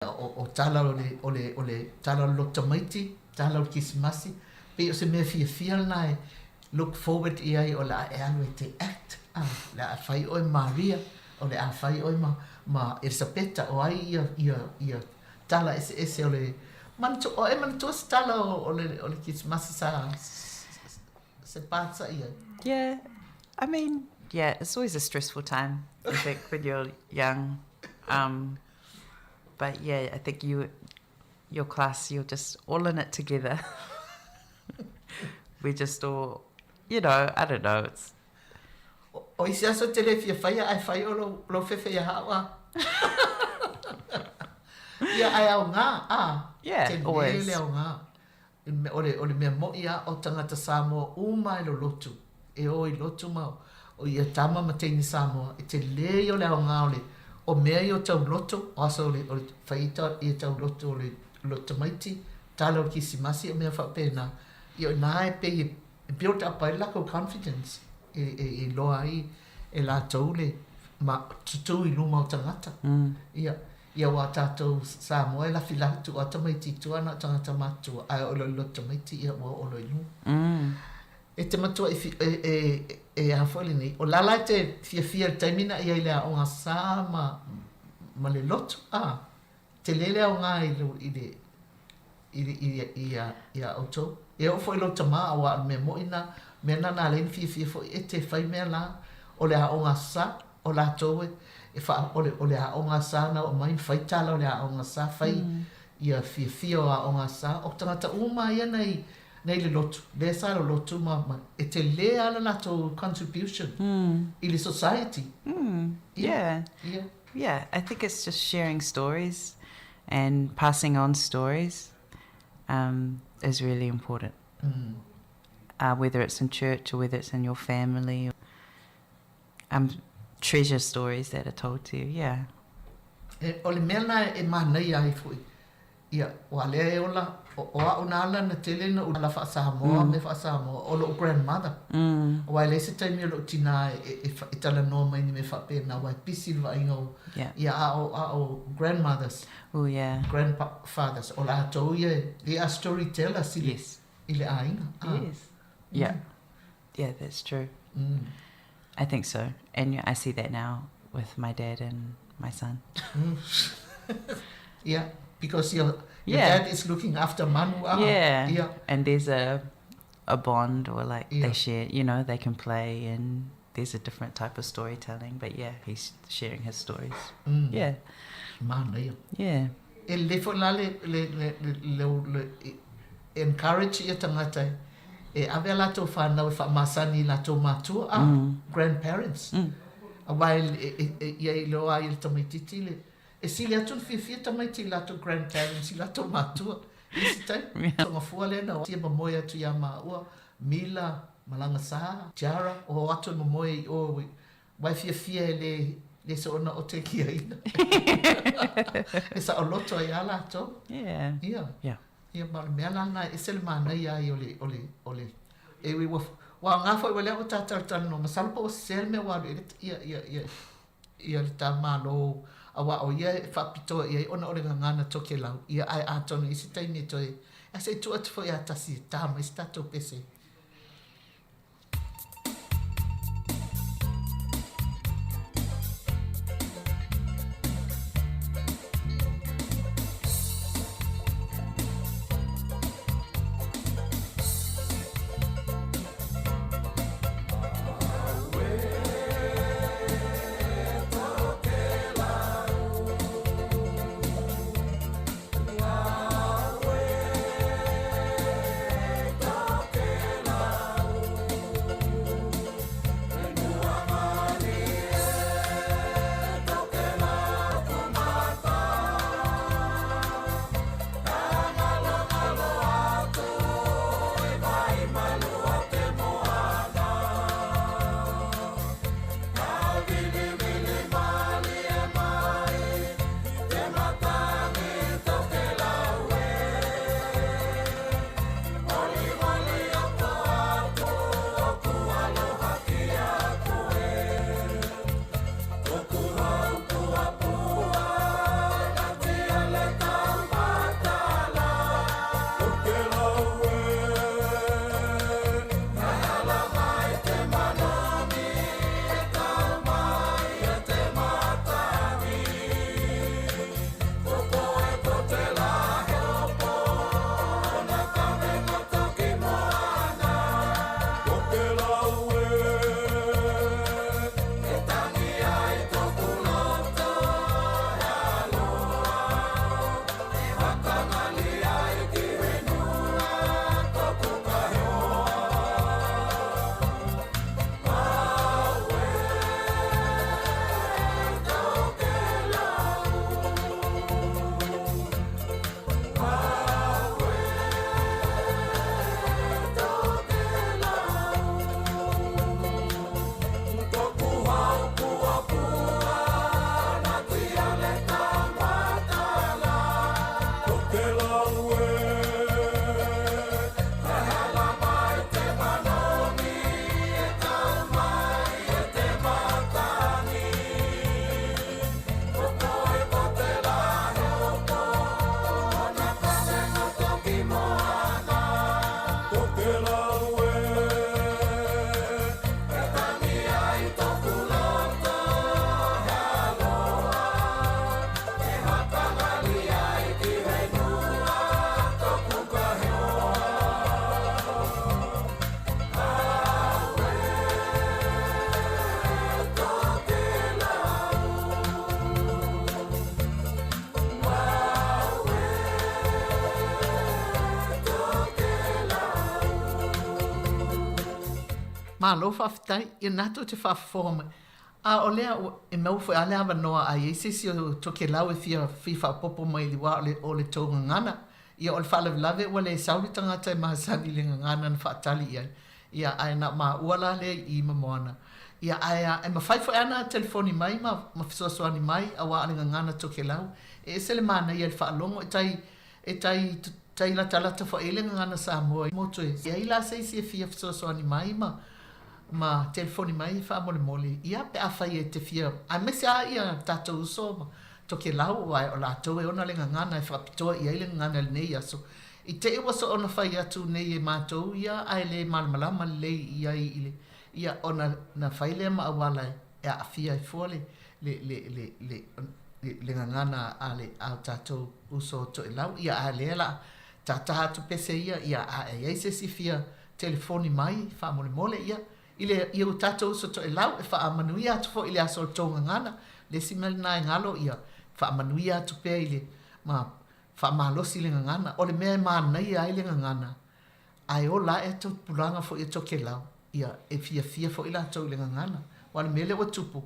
O tala o le, o le, o le tala o le loto tamaiti, tala o le Kisimasi, pei o se mea fiafia lena e look forward i ai o le a e alu e te act, a, o le a fai oe ma Maria, o le a fai oe ma, ma Elisapeta, o ai ia, ia, ia tala eseese o le, manatua, o e manatua se tala o, o le, o le Kisimasi sa, se part sa i ai? Yeah, I mean, yeah, it's always a stressful time, I think, when you're young. Um, But yeah, I think you, your class, you're just all in it together. We're just all, you know, I don't know, it's... O isi aso te le fia whaia, ai whai o lo, lo whewhe ia hao a. Ia, ai ao ngā, a. Yeah, te always. Te lele ao ngā. O le, o le mea moʻi a o tagata Samoa uma e lolotu, e o i lotu ma o ia tama ma teine Samoa, e tele ia o le aoga o le, o mea ia o tauloto, o aso o le, o le whai ia tauloto o le loto tamaiti, tala o le kisimasi, o mea faapena, ia o ina e pei e build up ai le lakou confidence e, e, e iloa ai e latou le ma, tutū i luma o tagata. Ia, Ia aua tatou Samoa e lafilafi atu a tamaiti i tua na o tagata matua ae o le loto tamaiti ia ua oo loa i luga. E te matua i e e e a foi lenei o la la e te fiafia i le taimi na i ai le aoga sa ma ma le lotu a tele le aoga i le i le i le i i a ia outou. E oo foi i lou tama aua o le mea moi na mea na na alai ona fiafia foi e te fai mea la o le aoga sa o latou e e wha, o le, o le aoga sa na o mai, fai tala o le aoga sa, fai mm. ia fiafia o aoga sa, o tagata uma ia nei, nei le lotu, le sa le lotu ma, ma e te le ala latou contribution mm. i le society. Mm. Yeah. Yeah. Yeah, I think it's just sharing stories and passing on stories um, is really important. Mm. Uh, whether it's in church or whether it's in your family. Um, treasure stories that are told to you, yeah. E, o le mea na e manaia ai foi, ia, ua lea e ola, o, o a'u na ala na tele na ula faa-Samoa, mm. me faa-Samoa, o lo'u grandmother. Mm. Aua e leai se taimi o lo'u tinā e, e, e, e talanoa mai ni mea faapena, aua e pisi le vaaiga o, yeah. ia, a o, a o grandmothers, oh, yeah. grandfathers, o latou ia, they are storytellers i le, yes. i le aiga. Ah. Yes. Yeah. Mm. Yeah, that's true. Mm. I think so. And I see that now with my dad and my son. Mm. yeah, because your, your yeah. dad is looking after Manu. Ah. Yeah. Yeah. And there's a a bond or like yeah. they share, you know, they can play and there's a different type of storytelling. But yeah, he's sharing his stories. Mm. Yeah. Manaia. Yeah. E lelei foi la le, le, le, le, le, le encourage ia tagata e ave a latou fanau e faamasani i latou matua, a, grandparents. Aua e, e, e, ia iloa ai e le tamaititi le, e sili atu le fiafia tamaiti i latou grandparents i latou matua. I isi taimi, togafua lea na tia mamoe atu iā maua, Mila, Malagasā, Tiara, o atu e momoe i o, Aua e fiafia e le, le soona o te kiaina. e saoloto ai a latou. Yeah. Ia. Yeah. Ia, ma o le mea la lena e ese le manaia ai o le, o le, o le, e ui ua, ua aoga foi ua lea ua tātou talanoa, masalo po ua sese le mea ua alu i ai le, ia, ia, ia, ia le tā Malo, aua o ia e faapitoa i ai ona o le gagana Tokelau, ia ae atonu i se taimi e toe, a se i tuu atu foi ia tasi e tā mai se tātou pese. Malo faafetai, ia lena tou te faafofoga mai. A o lea ua, e maua foi lava le avanoa a i ai se isi o Tokelau e fia fia faaopoopo mai i le aua o le, o le tou gagana. Ia o le faalavelave ua le sau le tagata e masani i le gagana na faatali i ai. Ia ae na o maua la lea i i ma Moana. Ia ae a, e mafai foi lava ona telefoni mai ma, ma fesoasoani mai aua o le gagana Tokelau. E ese le manaia i le faalogo e tai, e tai, tai latalata foi i ai le gagana Samoa i motu e i ai la se isi e fia fesoasoani mai ma, ma telefoni mai faamolemole, ia, pe afai e te fia, aemaise lava ia tatou uso ma Tokelau, aua o latou e ona le gagana e faapitoa i ai le gagana i lenei aso. I te i ua soona fai atu nei e matou ia ae le malamalama lelei i ai i le, ia, ona na fai lea ma auala e aafia ai fua le, le, le, le, le, le gagana a le, a o tatou uso o Toelau. Ia, a lea la tataha atu pese ia, ia, a i ai se isi fia telefoni mai faamolemole, ia, i le, i o tatou uso Toelau, e faamanuia atu foi i le aso o le tou gagana. Le isi mea lena e galo, ia, faamanuia atu pea i le, ma faamalosi le gagana. O le mea e manaia ai le gagana, ae ola ae tupulaga foi o Tokelau, ia, e fiafia foi latou i le gagana. Aua o le mea lea ua tupu,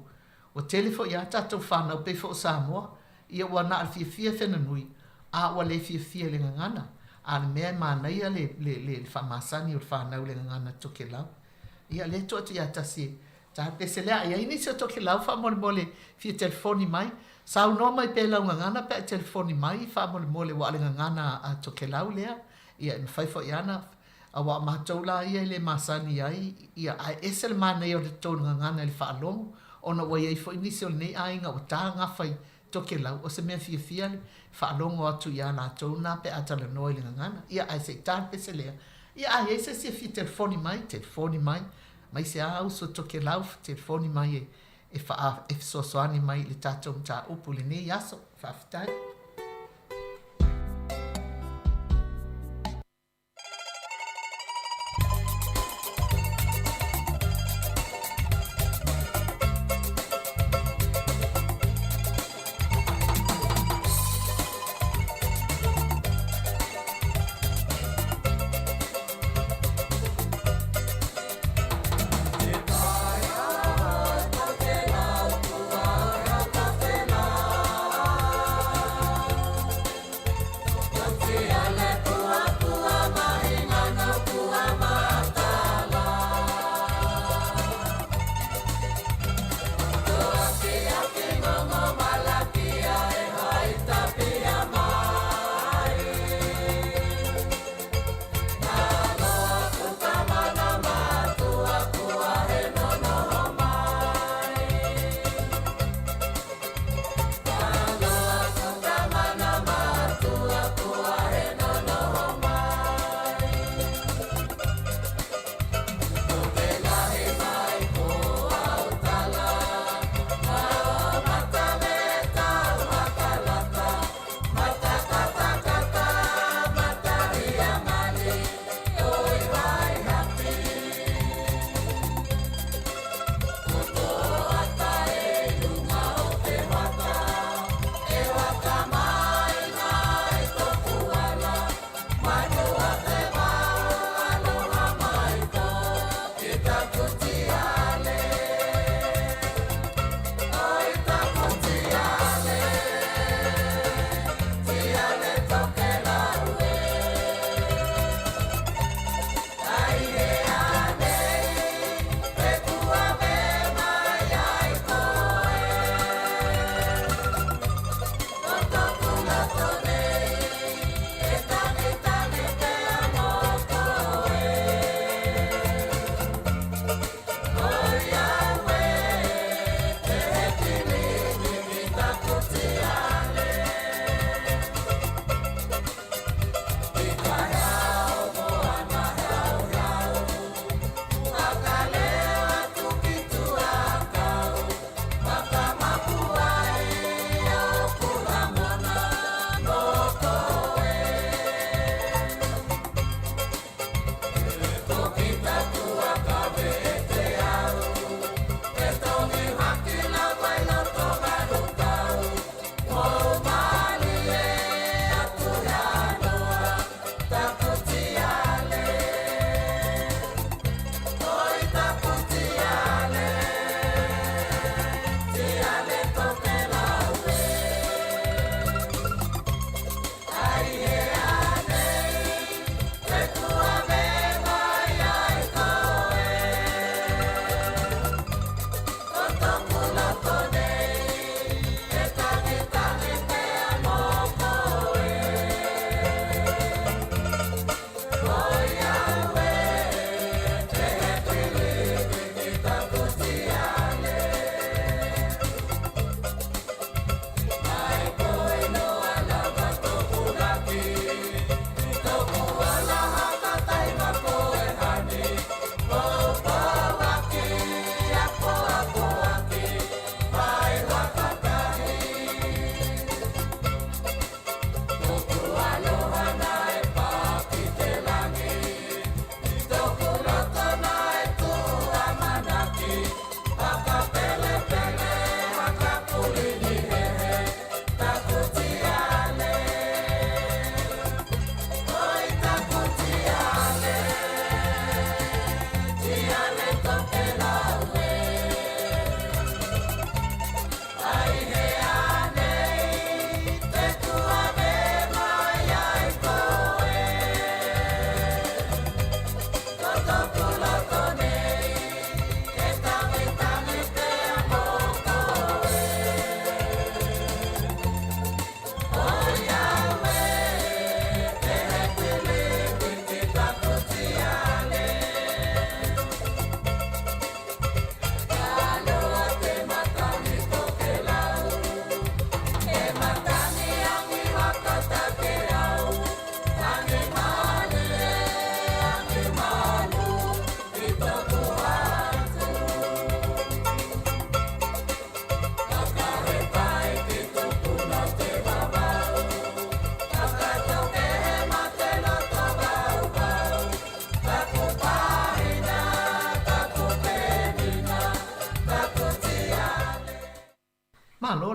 Ua tele foi a tatou fanau pei foi o Samoa, ia ua na o le fiafia e whenanui, a ua le fiafia i le gagana. A o le mea e manaia le, le, le, le faamasani o le fanau i le gagana Tokelau. Ia, lea tuu atu ia tasi e ta pese lea. A i ai nisi o Tokelau faamolemole fia telefoni mai, saunoa mai pea i lau gagana pe a e telefoni mai faamolemole aua o le gagana a Tokelau lea. Ia, e mafai foi lava ona Aua o matou la ia e le masani ai, ia, ae ese le manaia o le tou gagana i le faalogo, ona ua i ai foi nisi o lenei aiga ua ta gafa i Tokelau, o se mea fiafia le faalogo atu iā latou na pe a talanoa i le gagana. Ia, ae se i ta le pese lea, ia, a i ai se isi e fia telefoni mai, telefoni mai, aemaise lava uso Tokelau, telefoni mai e, e, faa, e fesoasoani mai i le tatou mataupu i lenei aso. Faafetai.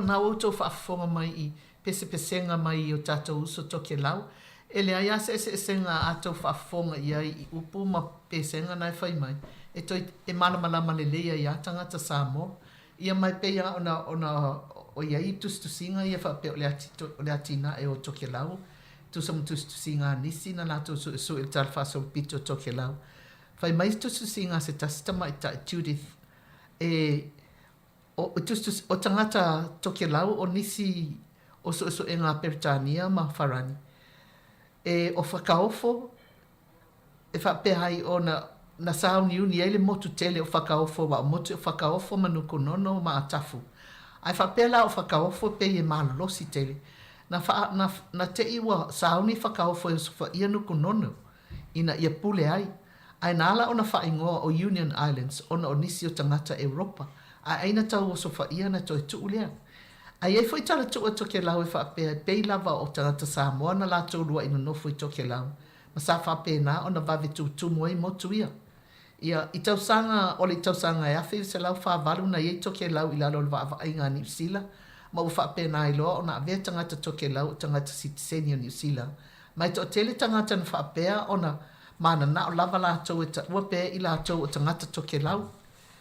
na ua outou faafofoga mai i pesepesega mai i o tatou uso Tokelau, e leai lava se eseesega a tou faafofoga i ai i upu ma pesega na e fai mai, e toe e malamalama lelei ai lava tagata Samoa. Ia ma e pei lava ona ona o i ai tusitusiga ia faapea o le o le atinae o Tokelau, tusa ma tusitusiga a nisi na latou suesue i le Tala Faasolopito o Tokelau. Fai mai se tusitusiga a se tasi tamaitai, Judith, e o, o tagata Tokelau o nisi o suesuega a Peretania ma Farani, e o Fakaofo e faapea ai ona na sāuniuni ai le motu tele o Fakaofo aua o motu o Fakaofo ma Nukunono ma Atafu. Ae faapea la o Fakaofo e pei e malolosi tele. Na faa, na, na te i ua sauni Fakaofo e osofaia Nukunono ina ia pule ai. Ae na ala ona faaigoa o Union Islands ona o nisi o tagata Europa, ae ai na tau osofaia na toe tuu lea. Ae i ai foi tala tuu a Tokelau e faapea e pei lava o tagata Samoa na latou lua'i nonofo i Tokelau ma sa faapena ona vave tutumu ai motu ia. Ia, i tausaga, o le tausaga e 1948 na i ai Tokelau i lalo o le vaavaaiga a Niu Sila ma ua faapena ai loa ona avea tagata Tokelau o tagata sitiseni o Niu Sila ma e toatele tagata na faapea ona mananao lava latou e taua pea i latou o tagata Tokelau.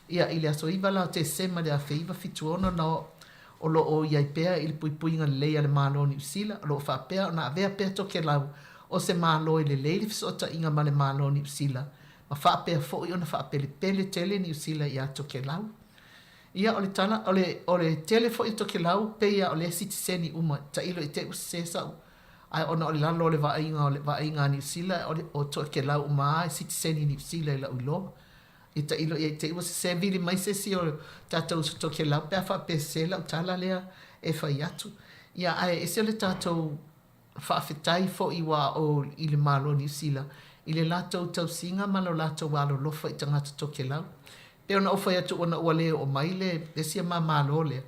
Ia, i le aso 9 la o Tesema i le 1976 na o lo o i ai pea i le puipuiga lelei a le Malo o Niu Sila, o lo o faapea ona avea pea Tokelau o se Malo e lelei le fesootaiga ma le Malo o Niu Sila, ma faapea foi ona faapelepele tele Niu Sila iā Tokelau. Ia, o le tala, o le, o le tele foi o Tokelau, pei lava o lea sitiseni uma, tailo i te i ua sesē sa'u, ae ona o le lalo o le vaaiga o le vaaiga a Niu Sila, o le, o Tokelau uma lava e sitiseni Niu Sila i la'u iloa. I tailo i ai te i ua sesē vili mai se isi o tatou uso Tokelau pe a faapea sesē lau tala lea e fai atu. Ia ae ese le tatou faafetai foi ua o i le Malo o Niu Sila i le latou tausiga ma lo latou alolofa i tagata Tokelau. Pei ona ou fai atu ona ua le oo mai le isi ma Malo lea,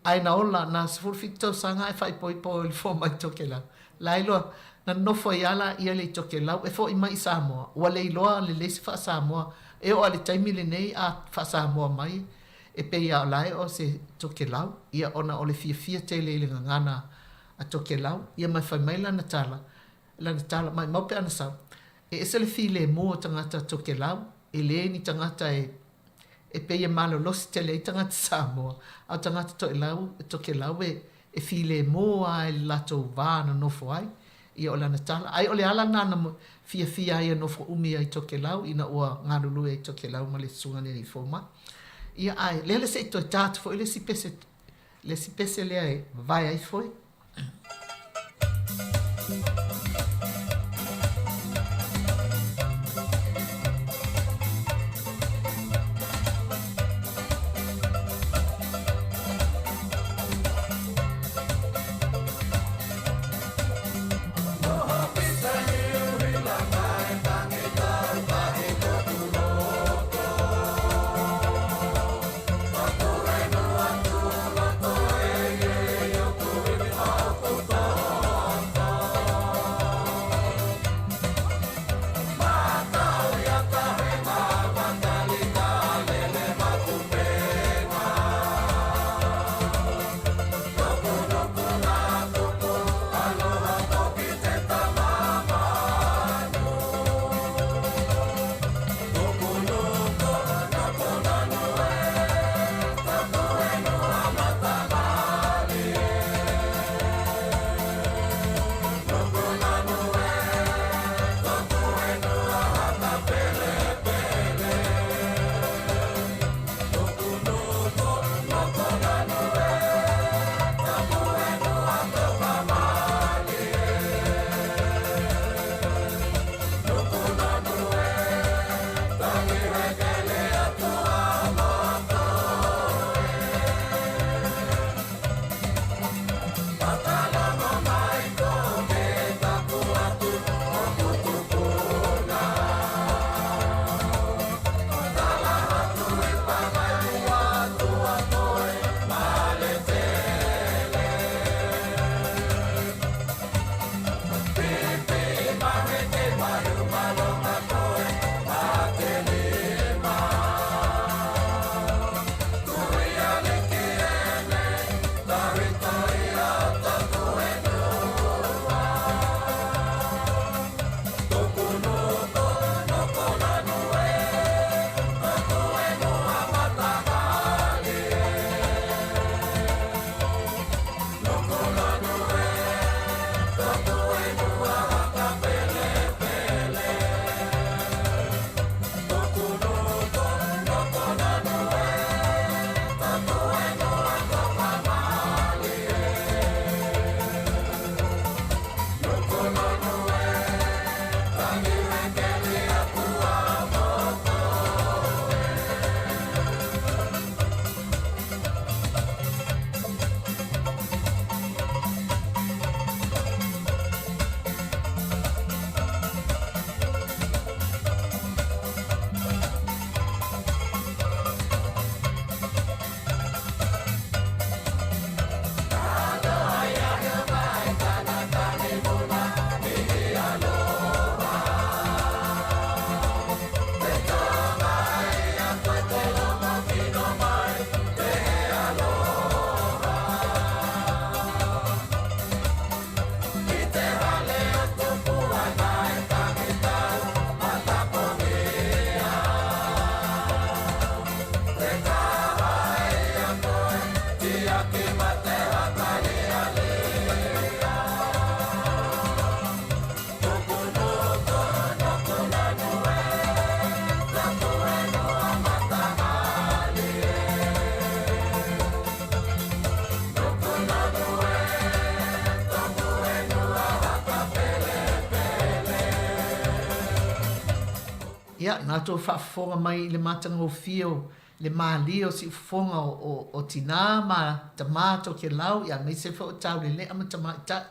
Ae na ola, na 17 tausaga ae faaipoipo i le fomai Tokelau. La iloa, na nonofo ai lava laia lea i Tokelau, e foi mai i Samoa, ua le iloa lelei se faa-Samoa. E oo lava i le taimi lenei a faa-Samoa mai, e pei lava o la e o se Tokelau, ia ona o le fiafia tele i le gagana a Tokelau. Ia ma e fai mai lana tala, lana tala, maumau pe ana sau, e ese le filemu o tagata Tokelau, e le ni tagata e e pei e malolosi tele ai tagata Samoa, a o tagata Toelau, Tokelau e, e filemu lava i le latou va nonofo ai. Ia o lana tala. Ai o le ala lena na fiafia ai e nofo umi ai i Tokelau ina ua galulue ai i Tokelau ma le Susuga i le Alii Fomai. Ia ae lele se i toe ta atu foi le isi pese, le isi pese lea e vavae ai foe. Ia, na tou faafofoga mai i le matagofie o le malie o siufofoga o tinā ma tamā Tokelau, ia aemaise foi o Taulelea ma Tamaitai,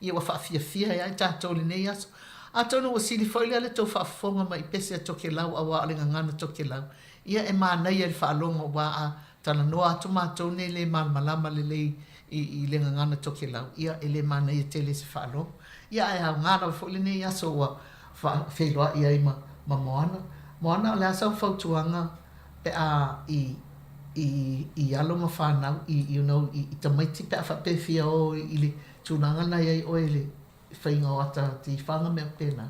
ia ua faafiafia ai lava tatou i lenei aso. Atonu ua sili foi lea le tou faafofoga mai i pese a Tokelau auā o le gagana Tokelau, ia e manaia i le faalogo auā a talanoa atu matou nei le malamalama lelei i le gagana Tokelau, ia e le manaia tele i se faalogo. Ia ae aoga lava foi lenei aso ua faafeiloai ai ma ma Moana. Moana, o le a sau fautuaga pe a i i i alo ma fanau i you know i tamaiti pe a faapea e fia o i le tulaga na i ai oe i le faiga o ata tifaga mea faapena?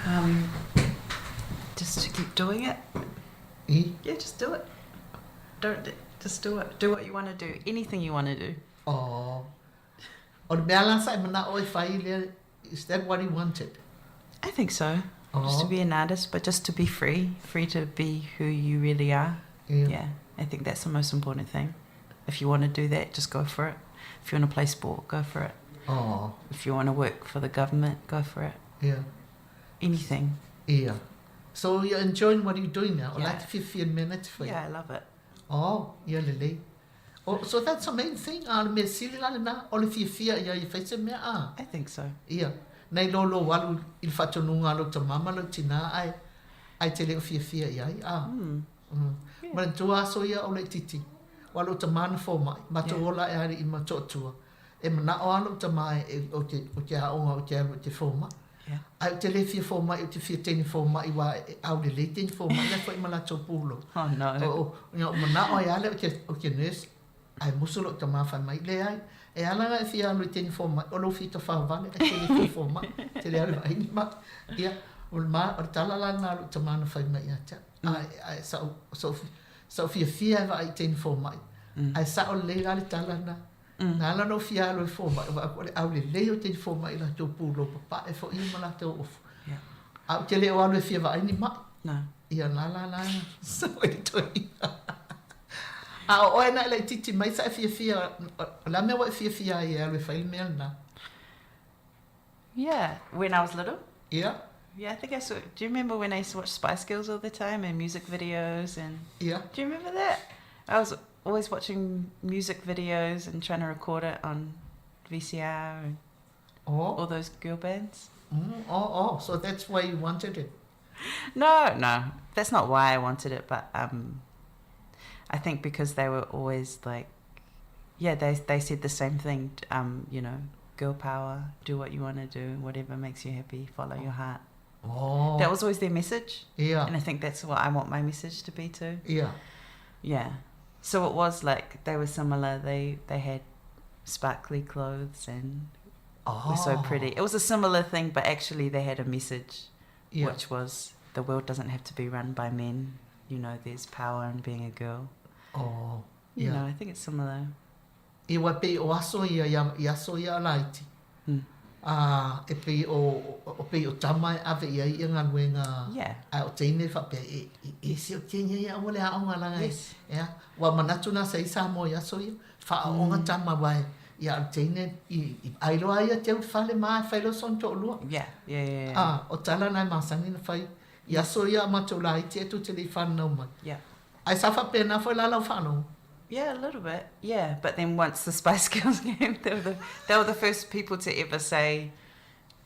Um, just to keep doing it. I? Yeah, just do it. Don't, just do it. Do what you want to do. Anything you want to do. Oh. O le mea la sa e mana'o e fai lea, is that what you wanted? I think so. Just to be an artist, but just to be free, free to be who you really are. Yeah. Yeah, I think that's the most important thing. If you want to do that, just go for it. If you want to play sport, go for it. Oh. If you want to work for the government, go for it. Yeah. Anything. Yeah. So you're enjoying what you're doing now? Yeah. O la te fiafia i le mea na e te faia? Yeah, I love it. Oh, ia lelei. Oh, so that's the main thing, a o le mea sili la lena, o le fiafia ia i fai se mea, a? I think so. Ia. Nei lo lou alu i le faatonuga a lou tama ma lou tina, ae, ae te le o fiafia i ai, a? Mm. Mm. Yeah. Manatua aso ia o laititi, ua lou tama na fomai, matou Yeah. ola e alii ma Toatua. E manao lava lou tama e, ou te, ou te aoga ou te alu ou te fomai. Yeah. Ae ou te le fia fomai, ou te fia teine fomai aua e aulelei teine fomai la e foi ma latou pulou. Oh no. O, o, ina ou manao ai lava lea ou te, ou te nurse, ae musu lou tama fai mai, leai, e ala ona e fia alu i teine fomai, o lou fia tafao vale, ae te le fia fomai, te le alu e vaai ni mai. Ia, o le ma, o le tala la lena a lou tama na fai mai ia te au. Ae, ae sa ou, sa ou, sa ou fiafia e vaai i teine fomai, ae sao lelei la le tala lena. Na ala ona ou fia alu e fomai, vaai atu o le aulelei o teine fomai i latou pulou papae foi ia ma latou ofu. Yeah. Ae ou te le o alu e fia vaai ni mai. No. Ia la la la sau ai le toeaina. A o oe naʻe laitiiti mai sa e fiafia, o le a mea ua e fiafia ai e alu e fai le mea lena? Yeah, when I was little? Yeah. Yeah, I think I saw, do you remember when I used to watch Spice Girls all the time and music videos and... Yeah. Do you remember that? I was always watching music videos and trying to record it on VCR and oh. all those girl bands. Mm, oh, oh, so that's why you wanted it? No, no, that's not why I wanted it, but um, I think because they were always like, yeah, they, they said the same thing, um, you know, girl power, do what you want to do, whatever makes you happy, follow your heart. Oh. That was always their message. Yeah. And I think that's what I want my message to be too. Yeah. Yeah. So it was like they were similar. They they had sparkly clothes and oh. were so pretty. It was a similar thing, but actually they had a message, yeah. which was the world doesn't have to be run by men. You know, there's power in being a girl. Oh. You Yeah. know, I think it's similar. Ia ua pei o aso ia ia i aso ia a laiti. Mm. A e pei o o pei o tama e ave i ai ia galuega Yeah. ae o teine faapea e e ese o kenya ia aua le aoga laga e Yes. ea ua manatu na sa i Samoa i aso ia faaooga tama aua e ia o le teine i i ailoa ai ia te au i le fale ma e fai loa sona toalua. Yeah, yeah, yeah, yeah. A o tala na e masani na fai i aso ia a matou laiti e tou te le i whanau mai. Yeah. Ae sa faapena foi la lau faalogo? Yeah, a little bit. Yeah, but then once the Spice Girls came, they were the, they were the first people to ever say,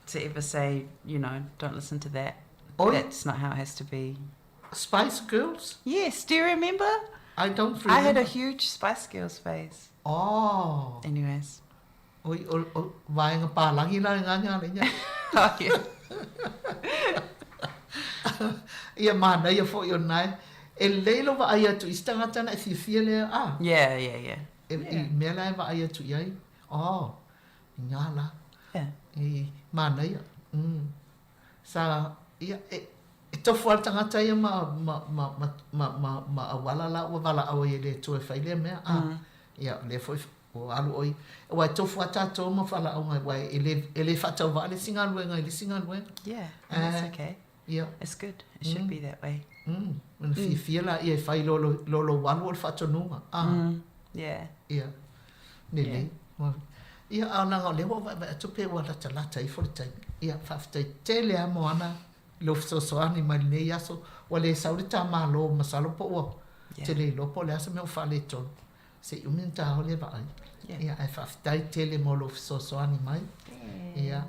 to ever say, you know, don't listen to that. Oi? That's not how it has to be. Spice Girls? Yes, do you remember? I don't remember. I had a huge Spice Girls phase. Oh. Anyways. Oi, o, o, vaega pālagi la ngā ngā le nya. Oh, yeah. Ia manaia foi o nae. E lelei lou vaai atu i se tagata na e fiafia lea, a? Yeah, yeah, yeah. E, i mea la e vaai atu i ai. Oh, i ngā la. Yeah. I manaia. Mm. Sa, ia, e, e tofu a le tagata ia ma, ma, ma, ma, ma, ma, ma auala la ua valaau ai e le Atua e fai lea mea, a? Mm. Ia, o lea foi ua alu ʻoe, aua e tofu a tātou ma valaauga, aua e le, e le faatauvaa le isi galuega i le isi galuega. Yeah, and that's Eh. okay. Ia. It's good. It should be that way. Mm. Ona fiafia laia e fai lo, lo, lo lou alu o le faatonuga. A. Mm. Yeah. Ia. Lelei. Ia, a leaga o lea ua ou vaevae atu pe ua latalata ifo le taimi. Ia, faafetai tele lava Moana. i lou fesoasoani mai lenei aso. Ua le sau le ta Malo masalo po ua te le iloa po o le a se mea ua faaletonu. Se i umi ona ta o lea vaai. Ia, ae faafetai tele mo lou fesoasoani mai. Ia,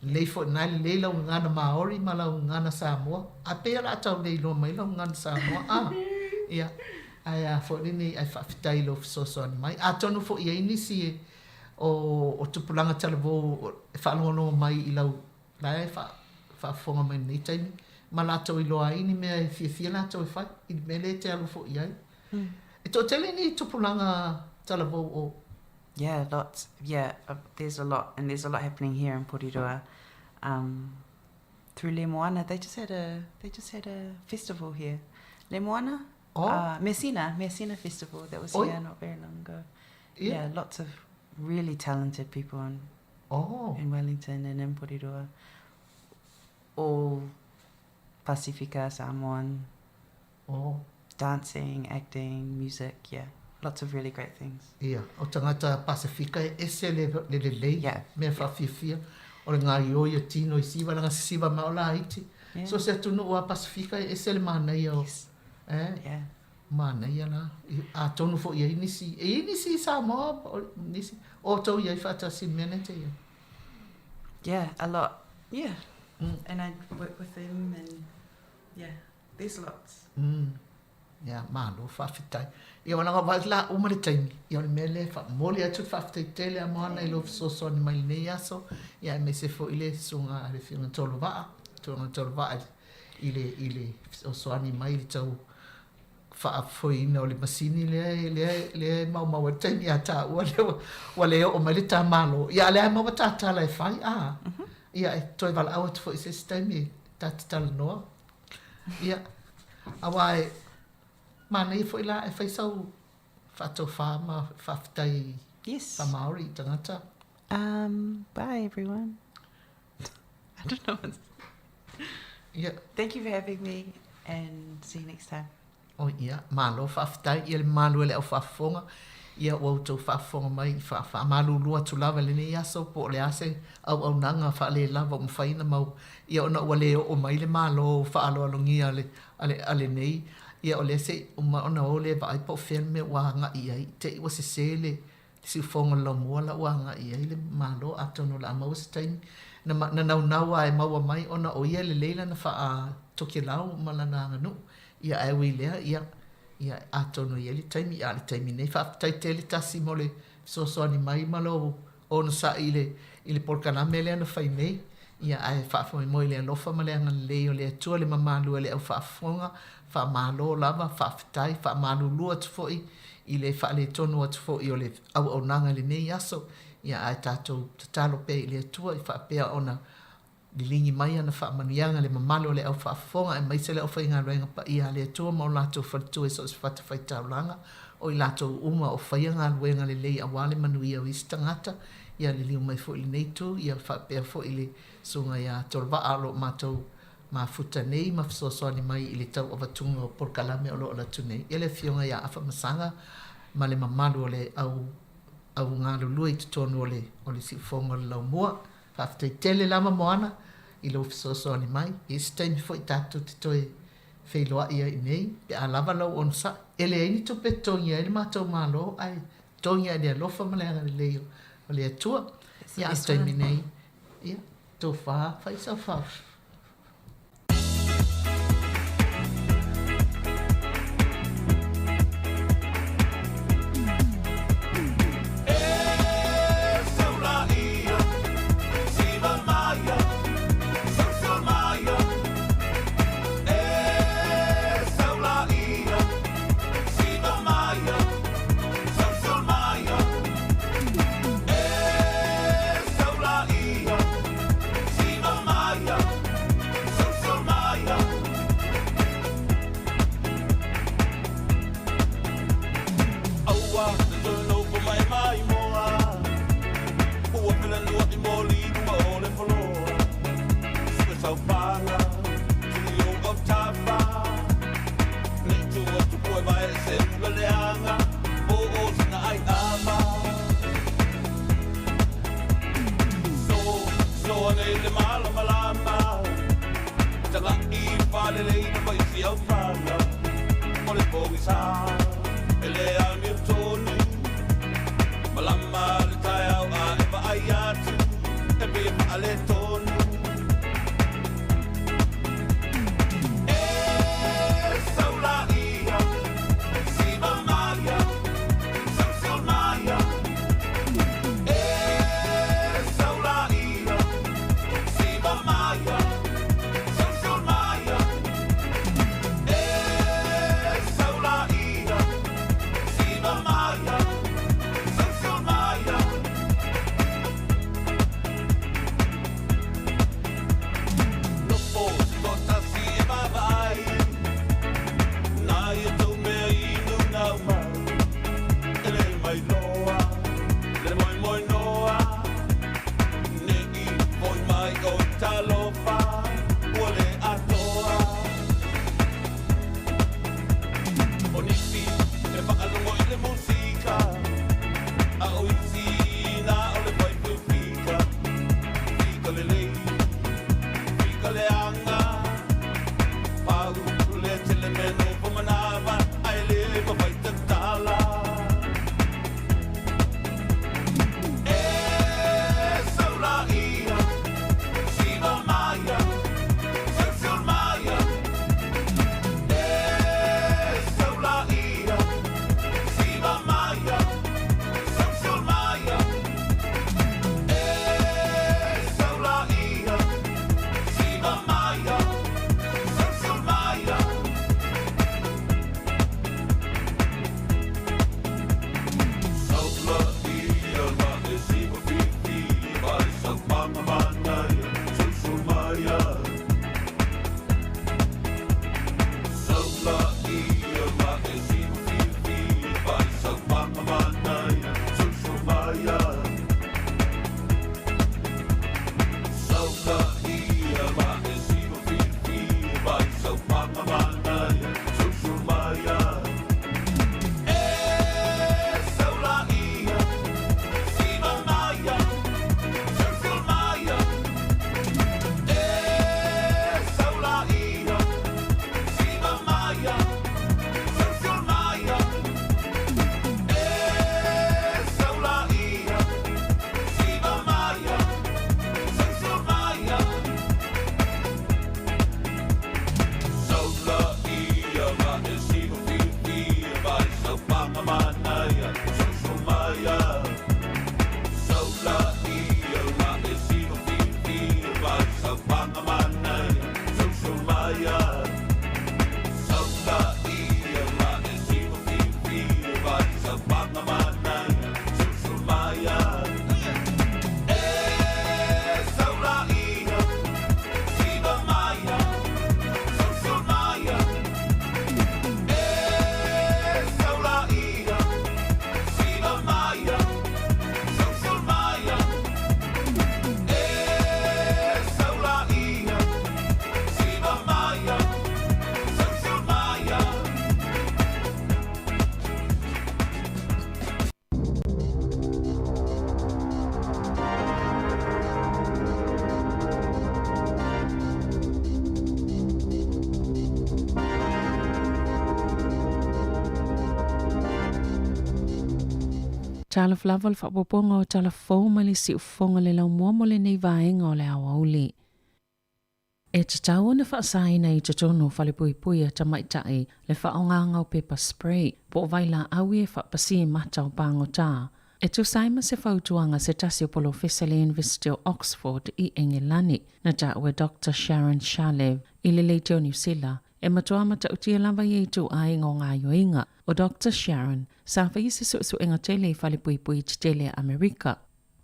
lelei foi na e lelei lau gagana Māori ma lau gagana Samoa. Ae pei o le a tau le iloa mai lau gagana Samoa. A, ia, ae a foi lenei, ae faafetai i lou fesoasoani mai. Atonu foi e i ai nisi e, o, o tupulaga talavou e faalogologo mai i lau la e faafofoga mai i lenei taimi, ma latou iloa ai ni mea e fiafia latou e fai, i le mea lea e te alu foi i ai. E toatele ni tupulaga talavou o. Yeah, lots. Yeah, there's a lot, and there's a lot happening here in Porirua. Um, through Le Moana, they just had a they just had a festival here. Le Moana? Oh. Messina, Messina Festival that was Oi. here not very long ago. Yeah. Yeah, lots of really talented people in, Oh. in Wellington and in Porirua. All Pasifika, Samoan, Oh. dancing, acting, music, yeah. Lots of really great things. Ia, o tagata Pasifika e ese le, le lelei, Yeah. mea faafiafia, o le gaioi o tino i siva, leaga sisiva mai o laiti. Yeah. So se atunuu a Pasifika e ese le manaia o, Yes. eh, Yeah. manaia la. Atonu foi e i ai nisi, e i ai nisi i Samoa, o, nisi, o outou i ai faatasi i le mea lea e te i ai. Yeah, a lot. Yeah. Mm. And I work with them and yeah, there's lots. Mm. Ia, malo, faafetai. Ia, o langa vaai la uma le taimi. Ia, o le mea lea, faamomoli atu le faafetai tele a Moana i lou fesoasoani mai i lenei aso. Ia, aemaise foi le susuga a le Afioga Tolovaa, Afioga Tolovaa i le, i le fesoasoani mai i le tau faafoeina o le masini lea, lea, lea e maumau ai le taimi ia taua lea ua, ua le oo mai le ta Malo. Ia, a o lea lava e maua ta tala e fai, a? Ia, e toe valaau atu foi i se isi taimi e ta te talanoa. Ia, aua e manaia foi la e fai sau faatofā ma faafetai Yes. faa-Māori i tagata. Um, bye everyone. I don't know what's... Ia. Thank you for having me and see you next time. Oh ia, malo faafetai ia le mamalu e le au faafofoga, ia ua outou faafofoga mai i faamalulu atu lava i lenei aso po o le a se auaunaga faalelava ua mafai ona mau ia ona ua le oo mai le malo faaaloalogia a le a le a lenei ia o lea se i uma ona o lea e vaai po o fea le mea ua agai i ai te i ua sese le siufofoga o le laumua la ua agai i ai le malo atonu o le a maua se taimi na na naunau lava e maua mai ona o ia e lelei lana faa-Tokelau ma lana aganuu Ia, ae ui i lea, ia, ia, atonu e i ai le taimi, a o le taimi nei, faafetai tele Tasi mo le fesoasoani mai ma lou onosai i le, i le polokalame lea na fai nei. Ia, ae faamoemoe i le alofa ma le agalelei o le Atua le mamalu e le au faafofoga, faamalo lava, faafetai, faamalulu atu foi i le faaletonu atu foi o le auaunaga i lenei aso. Ia, ae tatou tatalo pea i le Atua i faapea ona Liligi mai ana faamanuiaga i le mamalu o le au faafofoga aemaise le aufaigaluega paia a le Atua ma o latou faletua i so o se fatafaitaulaga, o i latou uma o faia galuega lelei aua le manuia o isi tagata. Ia liliu mai foi i lenei itu, ia faapea foi le Susuga ia Tolovaa o lo o matou mafuta nei ma fesoasoani mai i le tauavatuga o polokalame o lo o alu atu nei. Ia le Afioga ia Afa Masaga ma le mamalu o le au au galulue i totonu o le o le siufogo o le laumua. Faafetai tele lava Moana i lou fesoasoani mai. I isi taimi foi tatou te toe feiloai ai i inei pe a lava lou onosai. E leai ni tupe e totogi ai le matou Malo ae totogi lava i le alofa ma le agalelei o le Atua. Ia a o le taimi nei, ia, tofa, fai sau fao. pogisa E le amiotonu Malama le taeao a e vaai atu E pei e faaletonu E sau laia Siva maia Siusiu maia E sau laia Siva maia Siusiu maia E sau laia Siva maia Siusiu maia Nofo se toatasi e vaavaai Nā ia tou mea inu naumau E le mailoa Le moemoenoa Ne i foi mai oi talofa Ua le atoa O nisi e faalogo i le musika A o isi na o le fai fika Fika lelei, fika leaga Pau le tele mea nofo manava Ae le mafai tatala E sau laia, siva maia, siusiu maia E sau laia, siva maia, siusiu maia E sau laia, siva maia, siusiu maia Sau laia ma e siva fiafia Ma le saupaga manaia, siusiu maia Sau laia ma e siva fiafia Ma le saupaga manaia, siusiu maia Sau laia ma e siva fiafia Ma le saupaga manaia, siusiu maia E sau laia, siva maia, siusiu maia E sau laia, siva maia, siusiu maia E sau laia, siva maia, siusiu maia Sau laia ma e siva fiafia Ma le saupaga manaia, siusiu maia Sau laia ma e siva fiafia Ma le saupaga manaia, siusiu maia Sau laia ma e siva fiafia Ma le saupaga manaia, siusiu maia E sau laia, siva maia, siusiu maia E sau laia, siva maia, siusiu maia E sau laia, siva maia, siusiu maia Talofa lava le faaopoopoga o tala fou mai le siufofoga le laumua mo lenei vaega o le aoauli. E tatau ona faasaina i totonu o falepuipui a tamaitai le faaaogaga o pepa spray po o vailaau e faapasi mata o pagota. E tusa ai ma se fautuaga a se tasi o polofesa i le University o Oxford i Engelani, na taua e Doctor Sharon Shalev i le Leitio Niu Sila, e matua matautia lava ia ituaiga o gaoioiga. ʻO Doctor Sharon, sa faia se suesuega tele i falepuipui tetele a Amerika.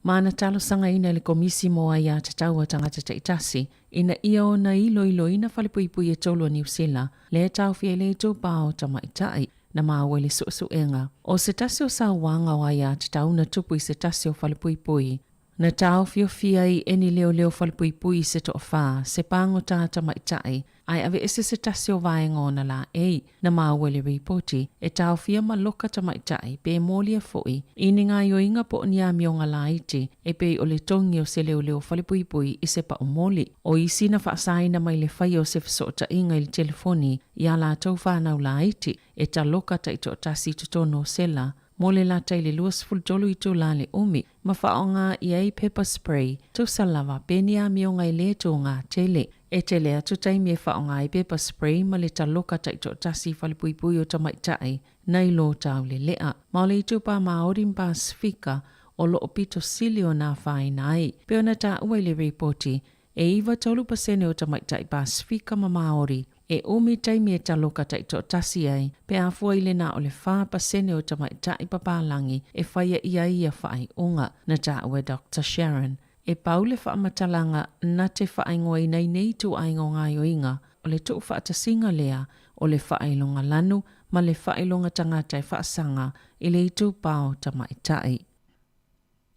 Ma na talosagaina e le Komisi mo Aiā Tatau a Tagata Taitasi ina ia ona iloiloina falepuipui e tolu a Niu Sila, lea e taofia ai le itupa o tamaitai. Na maua i le suesuega, o se tasi o sauaga o aiā tatau na tupu i se tasi o falepuipui, na taofiofia ai e ni leoleo falepuipui se toafā, se pagota tamaitai. ae aveese se tasi o vaega o ona laei. Na maua i le ripoti, e taofia ma loka tamaitai pe molia foi i ni gaoioiga po o ni amioga laiti e pei o le togi o se leoleo falepuipui i se pau moli. O isi na faasaina mai le faia o se fesootaiga i le telefoni i a latou fanau laiti e taloka taitoatasi i totonu o sela mo le lata i le 23 itula le umi ma faaaoga i ai pepper spray tusa lava pe ni amioga e lē tōgā tele. E tele atu taimi e faaaoga ai pepper spray ma le taloka taitoatasi i falepuipui o tamaitai nai lo taulelea. Ma o le itupa Māori ma Pasifika o loo pito sili ona afaina ai. Pei ona taua i le ripoti, E 93 pasene o tamaitai Pasifika ma Māori e umi taimi e taloka taitoatasi ai pe a fua i le na o le 4% o tamaitai papalagi e whaia i ai ia faaiuga, na taua e Doctor Sharon. E pau le faamatalaga na te faaigoaina i nei ituaiga o gaoioiga o le tuufaatasiga lea o le faailoga lanu ma le faailoga tagata e faasaga i le itupa o tamaitai.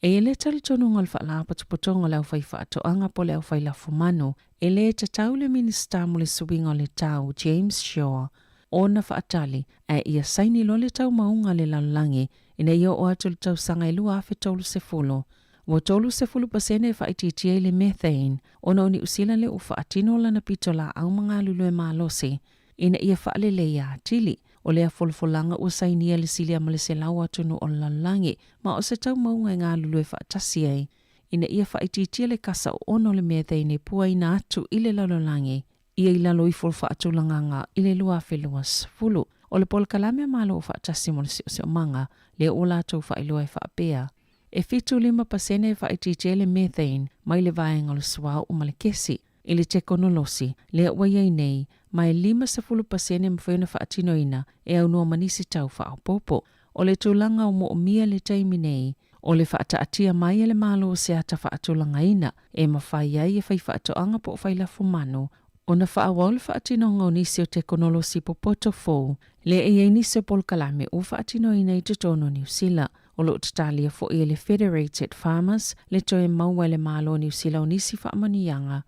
E i ai le talitonuga o le Faalapotopotoga o le Aufaifaatoaga po o le Aufailafumanu, e lē tatau le Minisita mo le Suiga o le Tau, James Shaw, ona faatali ae ia saini loa le taumauga a le lalolagi ina ia oo atu i le tausaga e 2030. Ua 30% e faaitiitia i le methane ona o Niu Sila lea ua faatino lana pitolaau ma galulue malosi ina ia faaleleia atili. O lea folafolaga ua sainia le silia ma le 100 atunuu o le lalolagi ma o se taumauga e galulue faatasi ai ina ia faaitiitia le kasa oono o le methane e puaina atu i le lalolagi ia i lalo ifo o le faatulagaga i le 2020. O le polokalame a Malo o Faatasi mo le Siosiomaga lea ua latou faailoa e faapea, e 75% e faaitiitia ai le methane mai le vaega o le suauu ma le kesi i le tekonolosi lea ua i ai nei, ma e 50% e mafai ona faatinoina e aunoa ma nisi tau faaopoopo. O le tulaga o moomia i le taimi nei, o le faataatia mai e le Malo o se ata faatulagaina e mafai ai e faifaatoaga po o failafumanu ona faaauau le faatinoga o nisi o tekonolosi popoto fou lea e i ai nisi o polokalame ua faatinoina i totonu o Niu Sila. O lo o tatalia foi e le Federated Farmers le toe maua e le Malo o Niu Sila o nisi faamanuiaga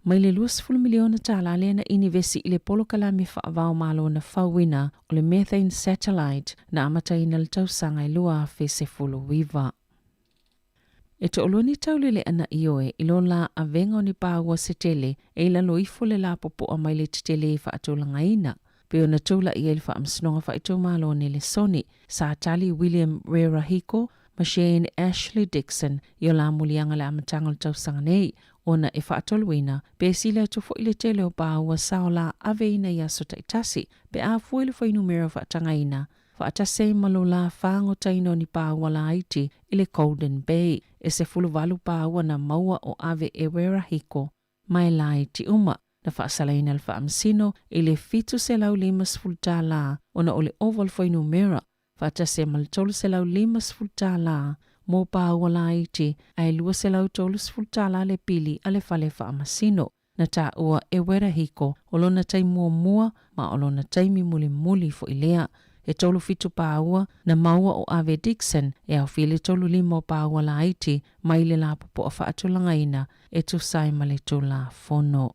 mai le $20 miliona tālā lea na inivesi i le polokalame faava-o-Malo na fauina o le Methane Satellite na amataina i le tausaga e 2019. E toʻalua ni tauleleʻa na ioe i lo la avega o ni pāua se tele e i lalo ifo le lapopoa mai le tetele e faatulagaina. Pei ona tulaʻi ai le Faamasinoga Faaitumalo o Nelesoni, sa tali William Rerahiko ma Shane Ashley Dixon i o la muliaga le amataga o le tausaga nei, ona e faatoluina pe sili atu foi le tele o pāua sa o la aveina i aso taitasi pe a fua i le fuainumera faatagaina faatasi ai ma lo la fagotaina o ni pāua laiti i le Golden Bay e 18 pāua na maua o ave e Rerahiko ma e laiti uma. Na faasalaina le Faamasino i le $750 tālā ona o le ova o le fuainumera faatasi ai ma le $350 tālā mo pāua laiti ae $230 tālā le pili a le fale faamasino. Na taua e Werahiko o lona taimi muamua ma o lona taimi mulimuli foi lea. E 37 pāua na maua o Ave Dixon e aofia le 35 o pāua laiti mai le lapopoa faatulagaina e tusa ai ma le Tulafono.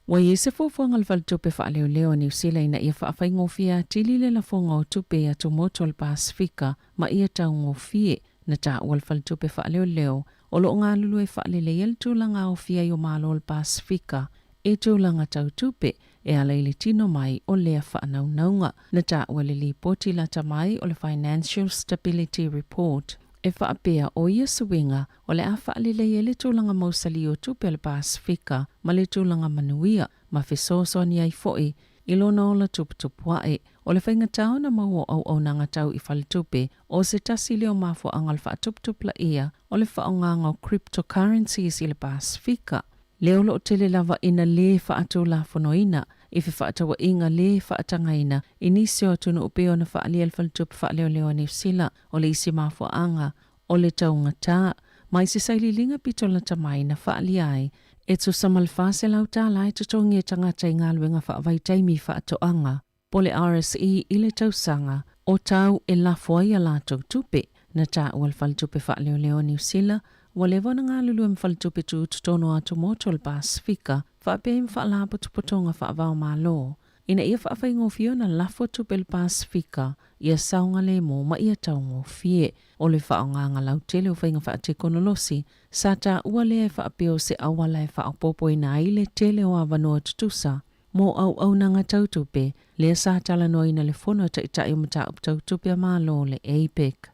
Ua i ai se fuafuaga a le Faletupe Faaleoleo a Niu Sila ina ia faafaigofie atili le lafoga o tupe i atumotu o le Pasefika ma ia taugofie. Na taua le Faletupe Faaleoleo o lo o galulue faaleleia le tulaga aofia ai o Malo o le Pasefika i tulaga tau tupe e ala i le tino mai o lea faanaunauga. Na taua le lipoti lata mai o le Financial Stability Report e faapea o ia suiga o le a faalelei ai le tulaga mausali o tupe a le Pasefika ma le tulaga manuia ma fesoasoani ai foi i lona ola tuputupuaʻe. O le faigata ona maua o auaunaga tau i faletupe o se tasi lea o mafuaaga o le faatuputupulaia o le faaaogaga o cryptocurrencies i le Pasefika. Lea o lo o tele lava ina lē faatulafonoina i fefaatauaiga lē faatagaina i nisi o atunuu pei ona faaalia e le Faletupe Faaleoleo a Niu Sila. O le isi mafuaaga o le taugatā mai se sailiiliga pito lata mai na faaalia ai e tusa ma le $400 tālā e totogi e tagata i galuega faavaitaimi faatoaga po le RSE i le tausaga o tau e lafo ai a latou tupe. Na taua le Faletupe Faaleoleo a Niu Sila Ua leva ona galulue ma faletupe tutotonu o atumotu o le Pasefika faapea ai ma faalapotopotoga faava-o-Malo ina ia faafaigofie ona lafo tupe i le Pasefika ia saogalemu ma ia taugofie. O le faaaogaga lautele o faiga faatekonolosi sa taua lea e faapea o se auala e faaopoopoina ai le tele o avanoa tutusa mo auaunaga tau tupe, lea sa talanoaina le Fono a Taitai o Mataupu Tau Tupe a Malo, le APEC.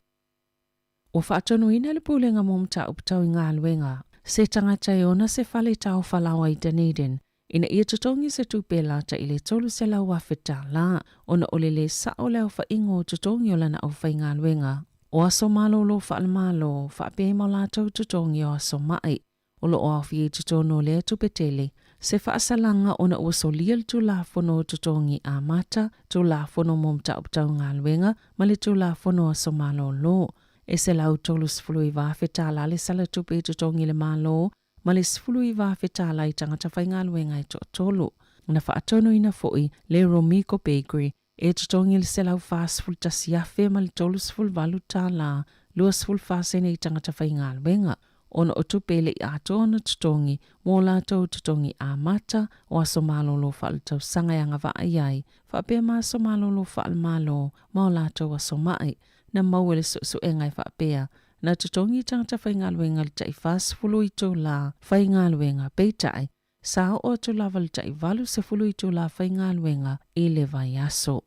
Ua faatonuina e le Pulega mo Mataupu Tau i Galuega se tagata e ona se fale taofa laoa i Dunedin ina ia totogi se tupe e lata i le $300,000 ona o le lē sa'o o le aofaiga o totogi o lana aufaigaluega o aso malolo faale-Malo faapea ai ma o latou totogi o aso ma'i. O lo o aofia i totonu o lea tupe tele se faasalaga ona ua solia le Tulafono o Totogi Amata, Tulafono mo Mataupu Tau Galuega ma le Tulafono o Aso Malolo. E $139,000 le sala tupe i totogi i le Malo ma le $19,000 i tagata faigaluega e toatolu. Na faatonuina foi le Romico Bakery e totogi le $141,038 24 sene i tagata faigaluega, ona o tupe e le i atoa ona totogi mo latou totogi amata o aso malolo faaletausaga e agavaa i ai, faapea ma aso malolo faale-Malo ma o latou aso ma'i. Na maua e le suesuega e faapea, na totogi i tagata faigaluega le tai 40 itulā faigaluega, peitai, Sa oo atu lava le tai 80 itulā faigaluega i le vaiaso.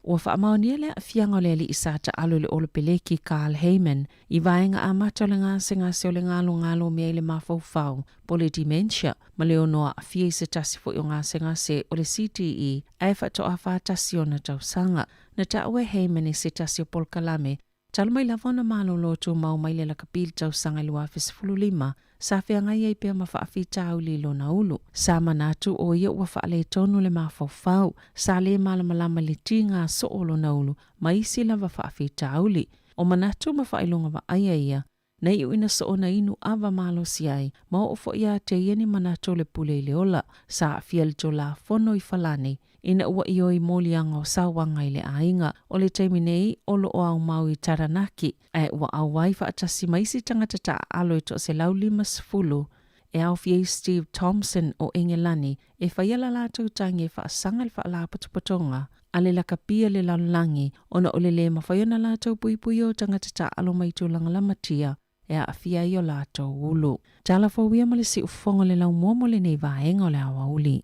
Ua faamaonia le aafiaga o le alii sa taalo i le Olopeleki Carl Hayman i vaega amata o le gasegase o le galogalo o mea i le mafaufau po o le dementia ma le ono aafia i se tasi foi o gasegase o le CTE ae faatoa 41 ona tausaga. Na taua e Hayman i se tasi o polokalame Talu mai lava ona malolo tumau mai le lakapi i le tausaga 2015, sa feagai ai pea ma faafitauli i lona ulu. Sa manatu ʻo ia ua faaletonu le mafaufau, sa lē malamalama i le tiga soo o lona ulu ma isi lava faafitauli. O manatu ma faailoga vaaia ia, na iu ina soo na inu ava malosi ai, ma oo foi ia te ia ni manatu o le pule i le ola. Sa aafia le Tulafono i Falani ina ua ioe i moliaga o sauaga i le aiga. O le taimi nei, o lo o aumau i Taranaki, ae ua auai faatasi ma isi tagata taaalo e 150 e aofia ai Steve Thompson o Engelani e faia la latou tagi e faasaga le faalapotopotoga a le lakapi a le lalolagi ona o le lē mafai ona latou puipuia o tagata taaalo mai tulaga lamatia e aafia ai o latou ulu. Tala fou ia ma le siufofoga o le laumua mo lenei vaega o le aoauli.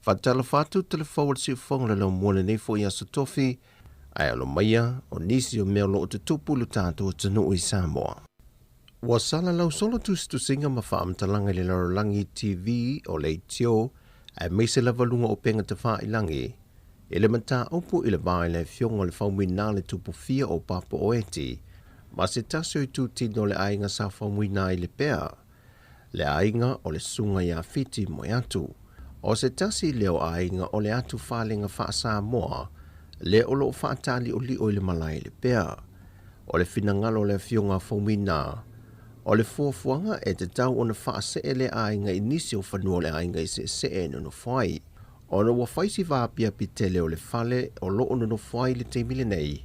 Faatalofa atu telefou o le siufofoga o le laumua lenei foi aso tofi, ae alo maia o nisi o mea o lo o tutupu i lo tatou atunuu i Samoa. Ua salalau solo tusitusiga ma faamatalaga i le lalolagi TV o leitio aemaise lava luga o upega tafailagi i le mataupu i le va i le afioga o le Faumuina le Tupufia o Papa Oeti ma se tasi o itutino o le aiga sa faumuina ai Lepea, le aiga o le Susuga ia Fiti Moeatu. O se tasi lea o aiga o le atu falega faa-Samoa lea o lo o faataliolio i le malae i Lepea. O le finagalo o le afioga a Faumuina, o le fuafuaga e tatau ona faasee lea aiga i nisi o fanua o le aiga i seesee e nonofo ai. Ona ua fai si vaapiapi tele o le fale o lo o nonofo ai i le taimi lenei,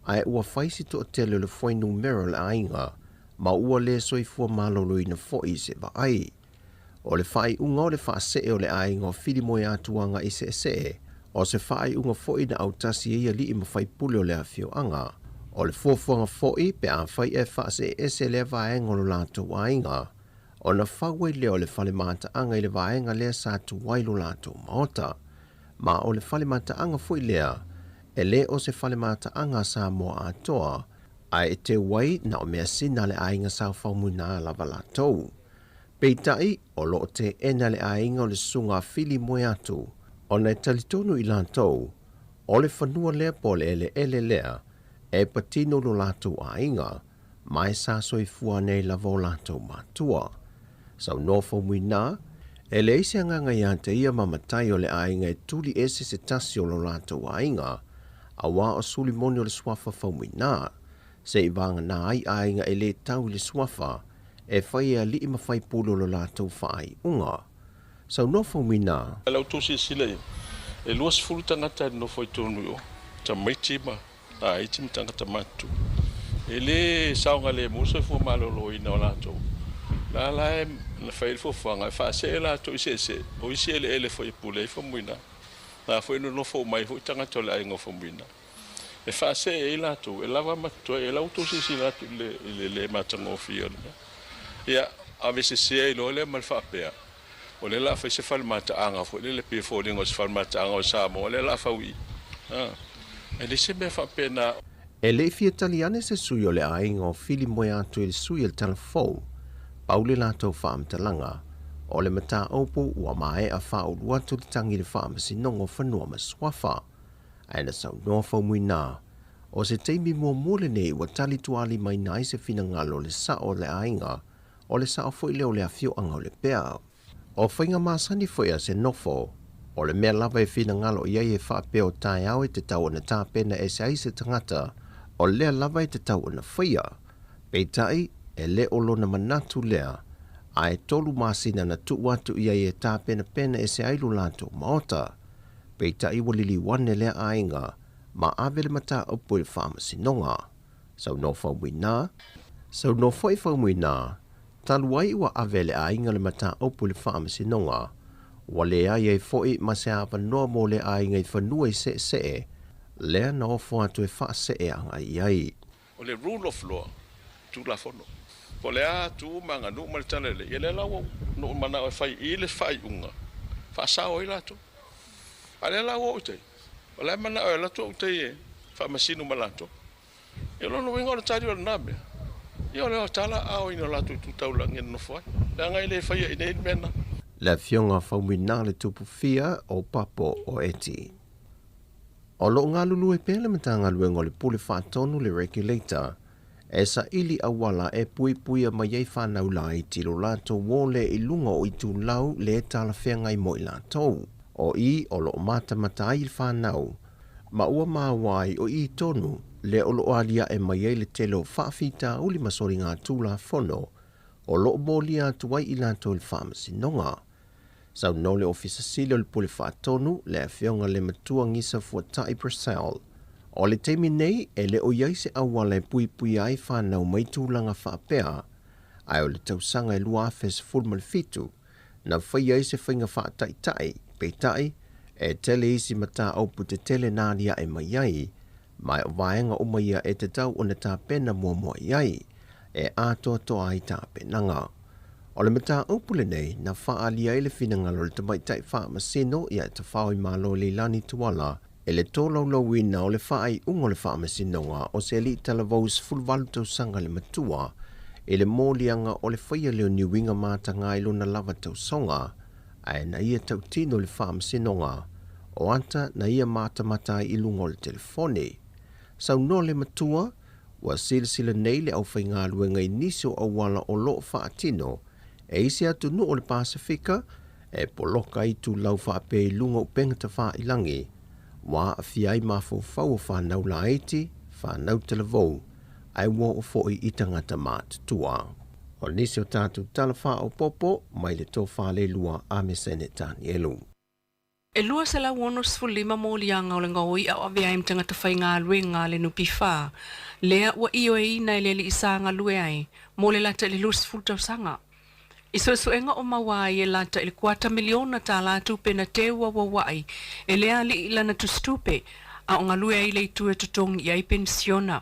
ae ua fai si toatele o le fuainumera o le aiga, ma ua le soifua maloloina foi i se vaai. O le faaiuga o le faasee o le aiga o Filimoeatu agai seesee, o se faaiuga foi na autasi ai alii ma faipule o le afioaga. O le fuafuaga foi pe afai e faasee ese lea vaega o lo latou aiga, ona fau ai lea o le fale mataaga i le vaega lea sa tuai lo latou maota. Ma o le fale mataaga foi lea, e le o se fale mataaga a Samoa atoa, ae e teu ai na o measina a le aiga sa Faumuina lava latou. Peitai, o lo o teena le aiga o le Susuga a Fili Moeatu, ona e talitonu i latou, o le fanua lea po o le eleele lea e patino lo latou aiga, ma e sa soifua nei lava o latou matua. Saunoa Faumuina, E leai se agaga iā te ia ma matai o le aiga e tuli ese se tasi o lo latou aiga, auā o suli moni o le suafa Faumuina, se i vāganā ai aiga e lē tau i le suafa, e fai e alii ma faipule o lo latou faaiuga. Saunoa Faumuina. La outou silasila i ai, e 20 tagata e nonofo i totonu i o, tamaiti ma laiti ma tagata matutua. E le saogalemu le soifua maloloina o latou. O la la e na fai ai le fuafuaga e faasee latou i seesee, o isi eleele foi e pule ai Faumuina. La foi e nonofo uma ai foi tagata o le aiga o Faumuina. E faasee ai latou, e lava ma totoe. E la ua outou silasila atu i le, i le le matagofie o le mea. Ia, ave sese ai loa lea ma le faapea, O lea o le a fai se fale mataaga foi lele pei e foliga o se fale mataaga o Samoa lea o le a fau i i. E leai se mea faapena. E le i fia tali ane se sui o le aiga o Fili Moeatu i le sui o le Talafou, pau le latou faamatalaga, o le mataupu ua maea faaulu atu le tagi i le Faamasinoga o Fanua ma Suafa. Ae na saunoa Faumuina, o se taimi muamua lenei ua tali tuaalimaina ai se finagalo o le sao o le aiga O le sao foi lea o le afioaga o Lepea. O faiga masani foi a se nofo, o le mea lava e finagalo i ai e faapea o taeao e tatau ona tapena ese ai se tagata, o lea lava e tatau ona faia. Peitai, e le o lona manatu lea, a e tolu masina na tuu atu i ai e tapenapena ese ai lo latou maota. Peitai ua liliu ane lea aiga ma ave le mataupu i le faamasinoga. Saunoa Faumuina, Saunoa foi Faumuina, talu ai ua ave e le aiga le mataupu i le faamasinoga, ua leai ai foi ma se avanoa mo le aiga i fanua i seesee, lea na ofo atu e faasee agai i ai. O le rule of law, Tulafono. Po o le a tu ma aganuu ma le talalelei, ia lea la ua ou manao e fai i le faaiuga, faasao ai latou. A o lea la ua oo i tai, o la e manao e alu atu au tai e faamasino ma latou. Ia o lona uiga o le tali o lena mea, ia o le tala aoina o latou itu taulagi e nonofo ai, leaga e le faia i inei le mea lena. Le Afioga Faumuina le Tupufia o Papo o Eti. O lo o galulue pea le Matagaluega o le Pule Faatonu le Regulator e saili auala e puipuia mai ai fanau laiti lo latou ole i luga o itulau le talafeagai mo i latou. O i o lo o matamata ai le fanau ma ua maua ai o i tonu lea o lo o aliae mai ai le tele o faafitauli ma soligatulafono o lo o molia atu ai i latou i le faamasinoga. Saunoa le Ofisa Sili o le Pule Faatonu, le Afioga le Matua Gisa Fuatai Purcell, o le taimi nei e le o i ai se auala e puipuia ai fanau mai tulaga faapea, ae o le tausaga e 2017 na faia ai se faiga faataitai, peitai, e tele isi mataupu tetele na aliae mai ai, ma o vaega uma ia e tatau ona tapena muamua i ai, e atoatoa ai tapenaga. O le mataupu lenei na faaalia ai le finagalo o le tamaitai faamasino ia Tafaoimalo Leilani Tuala i le tolaulauina o le faaiuga o le faamasinoga o se alii talavou 18 tausaga le matua i le moliaga o le faia lea o ni uiga mataga i lona lava tausoga ae na ia tautino le faamasinoga o ata na ia matamata ai i luga o le telefoni. Saunoa le matua, ua silasila nei le aufaigaluega i nisi o auala o lo o faatino e isi atunuu o le Pasefika e poloka ai itulau faapea i luga o upega tafailangi, ua aafia ai mafaufau o fanau laiti, fanau talavou, ae ua oo foi i tagata matutua. O nisi o tatou tala faaopoopo mai le tofa le lua a Mesene Tanielu. E 265 moliaga o le gaoi'a o avea ai ma tagata faigaluega a le NPF, lea ua ioeina e le alii sa galue ai mo le lata i le 20 tausaga. I suesuega o maua ai e lata i le kuata miliona tālā tupe na teu auaua'i e lea alii i lana tusitupe a o galue ai le itu e totogi i ai penisiona.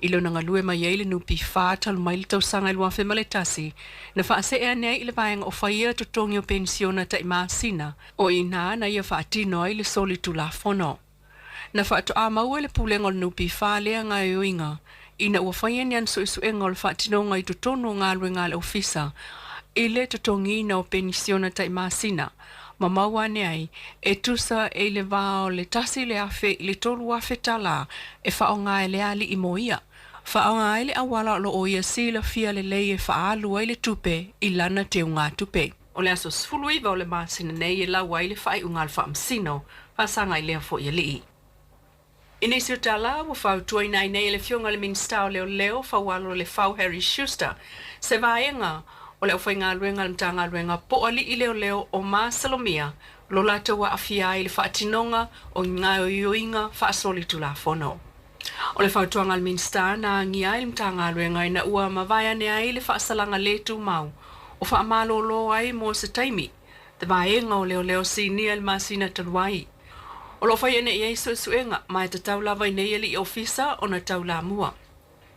I lona galue mai ai le NPF talu mai le tausaga i 2001, na faasee ane ai i le vaega o faia totogi o penisiona tai masina, o i inā na ia faatino ai le soli tulafono. Na faatoa maua e le Pulega o le NPF lea gaoioiga ina ua faia ni ana suesuega o le faatinoga i totonu o galuega a le Ofisa i le totogiina o penisiona tai masina, ma maua ane ai e tusa e i le va o le 1,000 i le 3,000 talā e faaaoga e le alii mo ia. Faaaoga ai le auala o lo o ia silafia lelei e faaalu ai le tupe i lana teugatupe. O le aso 19 o le masina nei e lau ai le faaiuga a le Faamasino, faasaga i lea foi alii. I nisi o tala ua fautuaina ai nei e le Afioga i le Minisita o Leoleo, Faualo Lefau Harry Schuster, se vaega o le aufaigaluega a le Matagaluega po o alii leoleo o masalomia lo latou aafia ai i le faatinoga o ni gaoioiga faasolitulafono. O le fautuaga a le Minisita na agia ai le Matagaluega ina ua mavae ane ai le faasalaga le tumau o faamalolo ai mo se taimi te vaega o leoleo sinia i le masina talu ai. O lo o fai ane i ai suesuega ma e tatau lava i nei alii ofisa ona taulamua.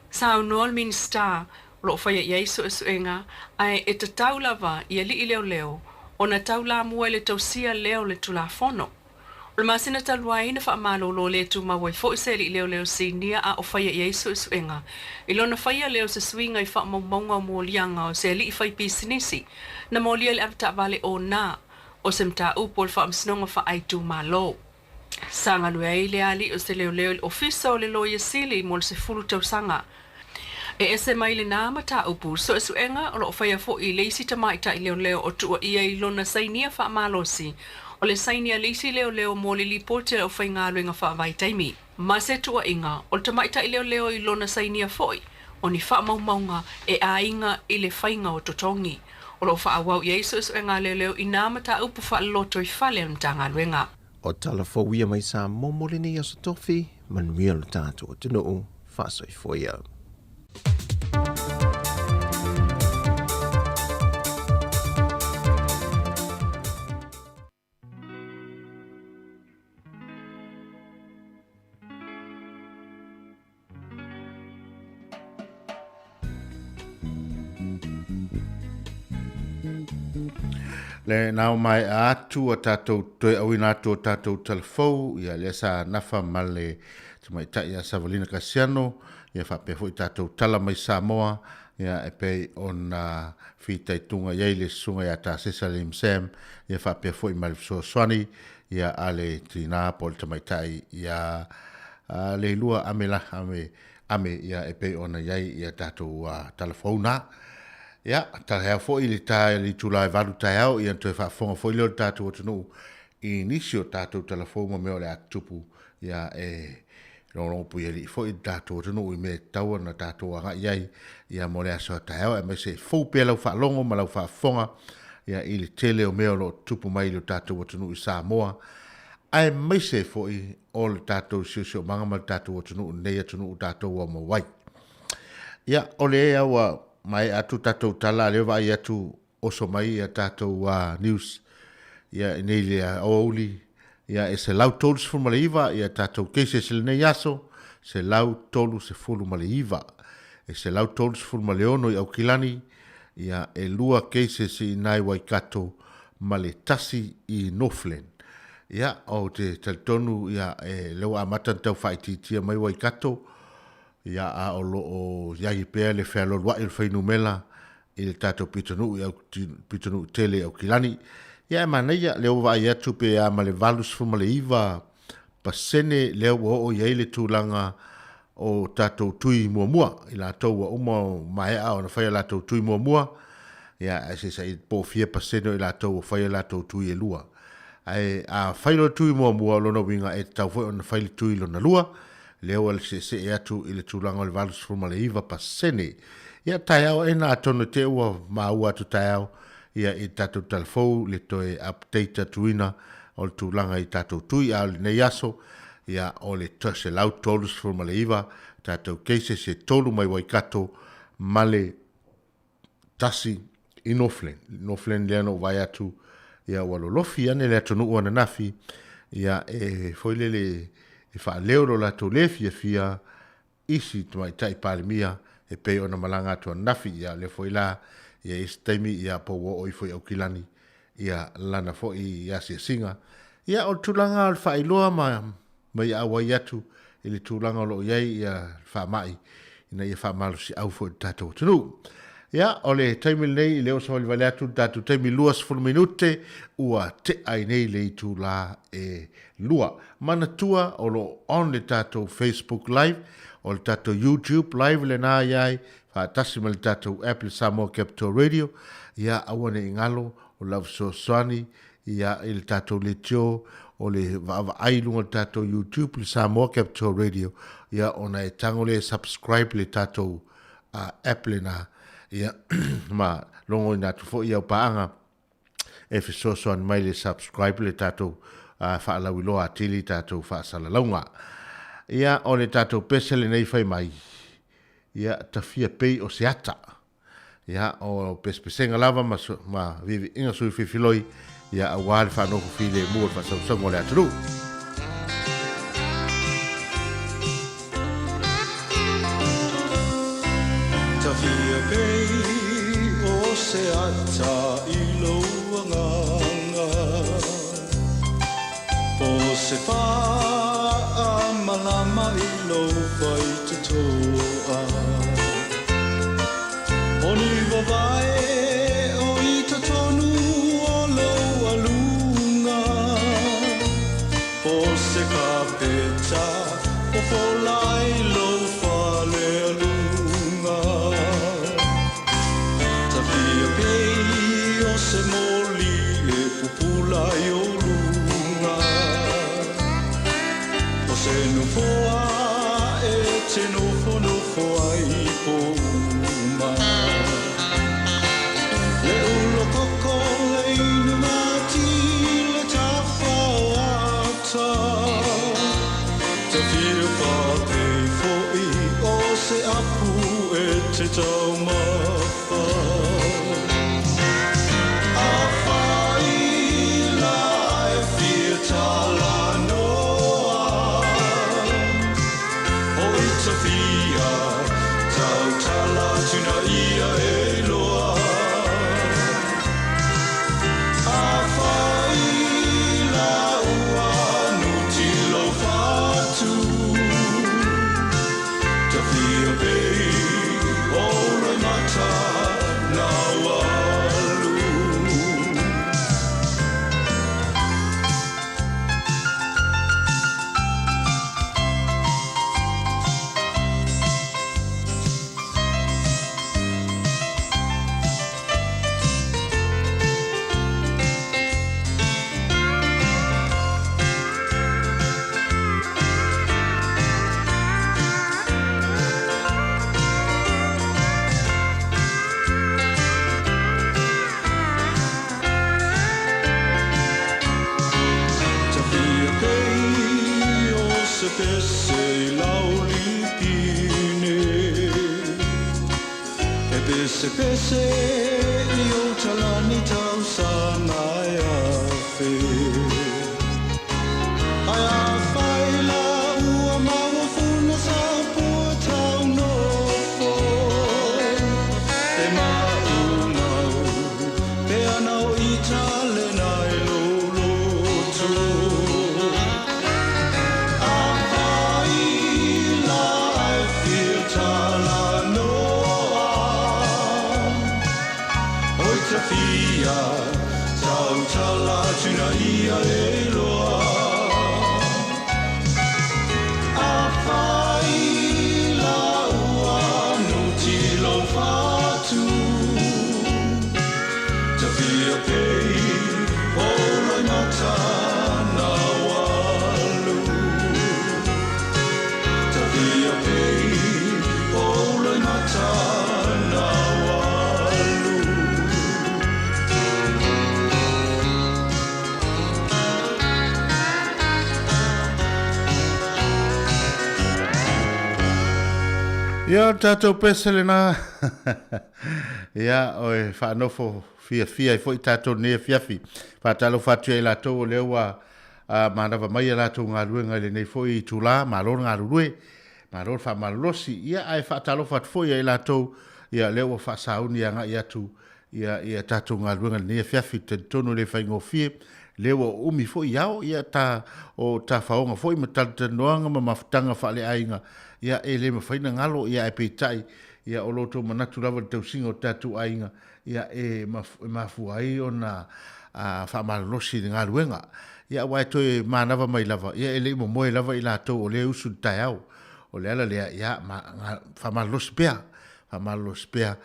Saunoa le Minisita o lo o faia i ai suesuega ae e tatau lava i alii leoleo ona taulamua i le tausia lea o le Tulafono. O le masina talu ai na faamalolo le tumau ai foi se alii leoleo sinia a o faia i ai suesuega i lona faia lea o se suiga i faamaumauga o moliaga o se alii faipisinisi na molia i le avetaavale ona o se mataupu o le Faamasinoga Faaitumalo. Sa galue ai le alii o se leoleo i le Ofisa o le Loia Sili mo le 10 tausaga. E ese mai lenā mataupu, suesuega o lo o faia foi i le isi tamaitai leoleo o tuuaia i lona sainia faamalosi o le saini a le isi leoleo mo le lipoti a le aufaigaluega faavaitaimi, ma se tuuaiga o le tamaitai leoleo i lona sainia foi o ni faamaumauga e aiga i le faiga o totogi. O lo o faaauau i ai suesuega a leoleo i nā mataupu faalotoifale a le Matagaluega. O tala fou ia mai Samoa mo lenei aso tofi, manuia lo tatou atunuu, faasoifua ia. Le nao mai atu a tatou toe auina atu o tatou talafou ia lea sa nafa ma le tamaitai ia Savalina Kasiano ia faapea foi tatou tala mai Samoa ia e pei ona fitaituga i ai le susuga ia Tasesa Lim Sam ia faapea foi ma le fesoasoani ia a le tina po o le tamaitai ia Leilua Ame la Ame Ame ia e pei ona i ai ia tatou tala fou na. Ia taeao foi le ta le itula e 8 taeao ia toe faafofoga foi lea o le tatou atunuu i nisi o tatou tala fou ma mea o le a tutupu ia e logologo puialii foi le tatou atunuu i mea e tatau ona tatou agai ai ia mo le aso a taeao aemaise e fou pea lau faalogo ma lau faafofoga ia i le tele o mea o lo o tutupu mai i le tatou atunuu i Samoa aemaise foi o le tatou siosiomaga ma le tatou atunuu lenei atunuu tatou ua maua ai. Ia, o lea ua maea atu tatou tala, lea vaai atu oso mai ia tatou news ia i nei le aoauli ia e 139 ia tatou cases i lenei aso, 139. E 136 i Aukilani, ia e 2 cases i ina i Waikato ma le tasi i Northland. Ia, ou te talitonu ia e lea ua amata ona tau faaitiitia mai Waikato, ia a o lo o iai pea le fealoaloai o le fuainumera i le tatou pitonuu i pitonuu tele i Aukilani. Ia e manaia, lea ua vaai atu pe a ma le 89% lea ua oo i ai le tulaga o tatou tui muamua, i latou ua uma maea ona fai a latou tui muamua, ia ae se i po o fia pasene o i latou ua fai a latou tui e lua. Ae a fai loa le tui muamua, o lona uiga e tatau foi ona fai le tui lona lua, lea ua seesee atu i le tulaga o le 89%. Ia taeao aena atonu te ua maua atu taeao ia i le tatou tala fou le toe update atuina o le tulaga i tatou tui, a o lenei aso ia o le 139 tatou cases e tolu mai Waikato ma le tasi i Northland. Northland lea na ou vaai atu ia ua lolofi ane le atunuu ananafi ia e foi lele e faaleo lo latou le fiafia isi tamaitai Palemia e pei ona malaga atu ananafi. Ia lea foi la ia i se taimi ia po ua oo ifo i Aukilani ia lana foi asiasiga. Ia o le tulaga o le faailoa ma ma ia auai atu i le tulaga o lo o i ai ia faamai ina ia faamalosiau foi i le tatou atunuu. Ia, o le taimi lenei, i le oso valivali atu le tatou taimi 20 minute, ua tea ai nei le itulā e lua. Manatua o lo o on le tatou Facebook Live, o le tatou YouTube Live lena i ai, faatasi ma le tatou app le Samoa Capital Radio. Ia, aua ne i galo, O lau fesoasoani ia i le tatou leitio o le vaavaai i luga o le tatou YouTube le Samoa Capital Radio ia ona e tago lea e subscribe le tatou uh, app lena ia ma logoina atu foi i au paaga e fesoasoani mai le subscribe le tatou uh, faalauiloa atili tatou faasalalauga. Ia o le tatou pese lenei fai mai ia tafia pei o se ata. Ia, o pesepesega lava ma, ma viiviiga sui filifiloi, ia aua le faanofo filemu o le faasausauga o le atunuu. Tafia pei o se ata i lou agaga Po se faamalama i lou faitotoa O ni vavae o i totonu o lou aluga Po se kapeta fofola i lou fale aluga Tafia pei o se moli e pupula i ou luga O se nofoa e te nofonofo ai po uma Le ula koko, le inu mati, le tafa o ata Tafia pāpei foʻi o se apu e te taumafa Afai la e fia talanoa O i tafia tautala tuna ia e loa Afai la ua nuti lou fatu Tafia pei o loimata naualu. Tafia pei o se pese i lau lipine E pesepese i ou talani tausaga e afe Ae afai la ua maua funa saupua taunofo E maumau pea nao i talena e lou loto Afai la e fia talanoa Oi tafia tautala tuna ia e loa Afai la ua nuti lou fatu Tafia pei o loimata naualu Tafia pei o loimata naualu. Ia, o le tatou pese lena. Ia, o e faanofo fiafia ai foi tatou nei afiafi. Faatalofa atu ia i latou o lea ua manava mai a latou galuega i lenei foi itula, malo le galulue, malo le faamalolosi. Ia, ae faatalofa atu foi ia i latou ia lea ua faasauni agai atu ia ia tatou galuega i lenei afiafi. Talitonu e le faigofie, lea ua uumi foi ao, ia ta o tafaoga foi ma talatalanoaga ma mafutaga faaleaiga, ia e le mafai na galo, ia ae peitai, ia o lo outou manatu lava i le tausiga o tatou aiga, ia e mafua ai ona faamalolosi i le galuega. Ia aua e toe manava mai lava, ia e le i momoe lava i latou o lea e usu i le taeao. O le ala lea, ia faamalolosi pea, faamalolosi pea,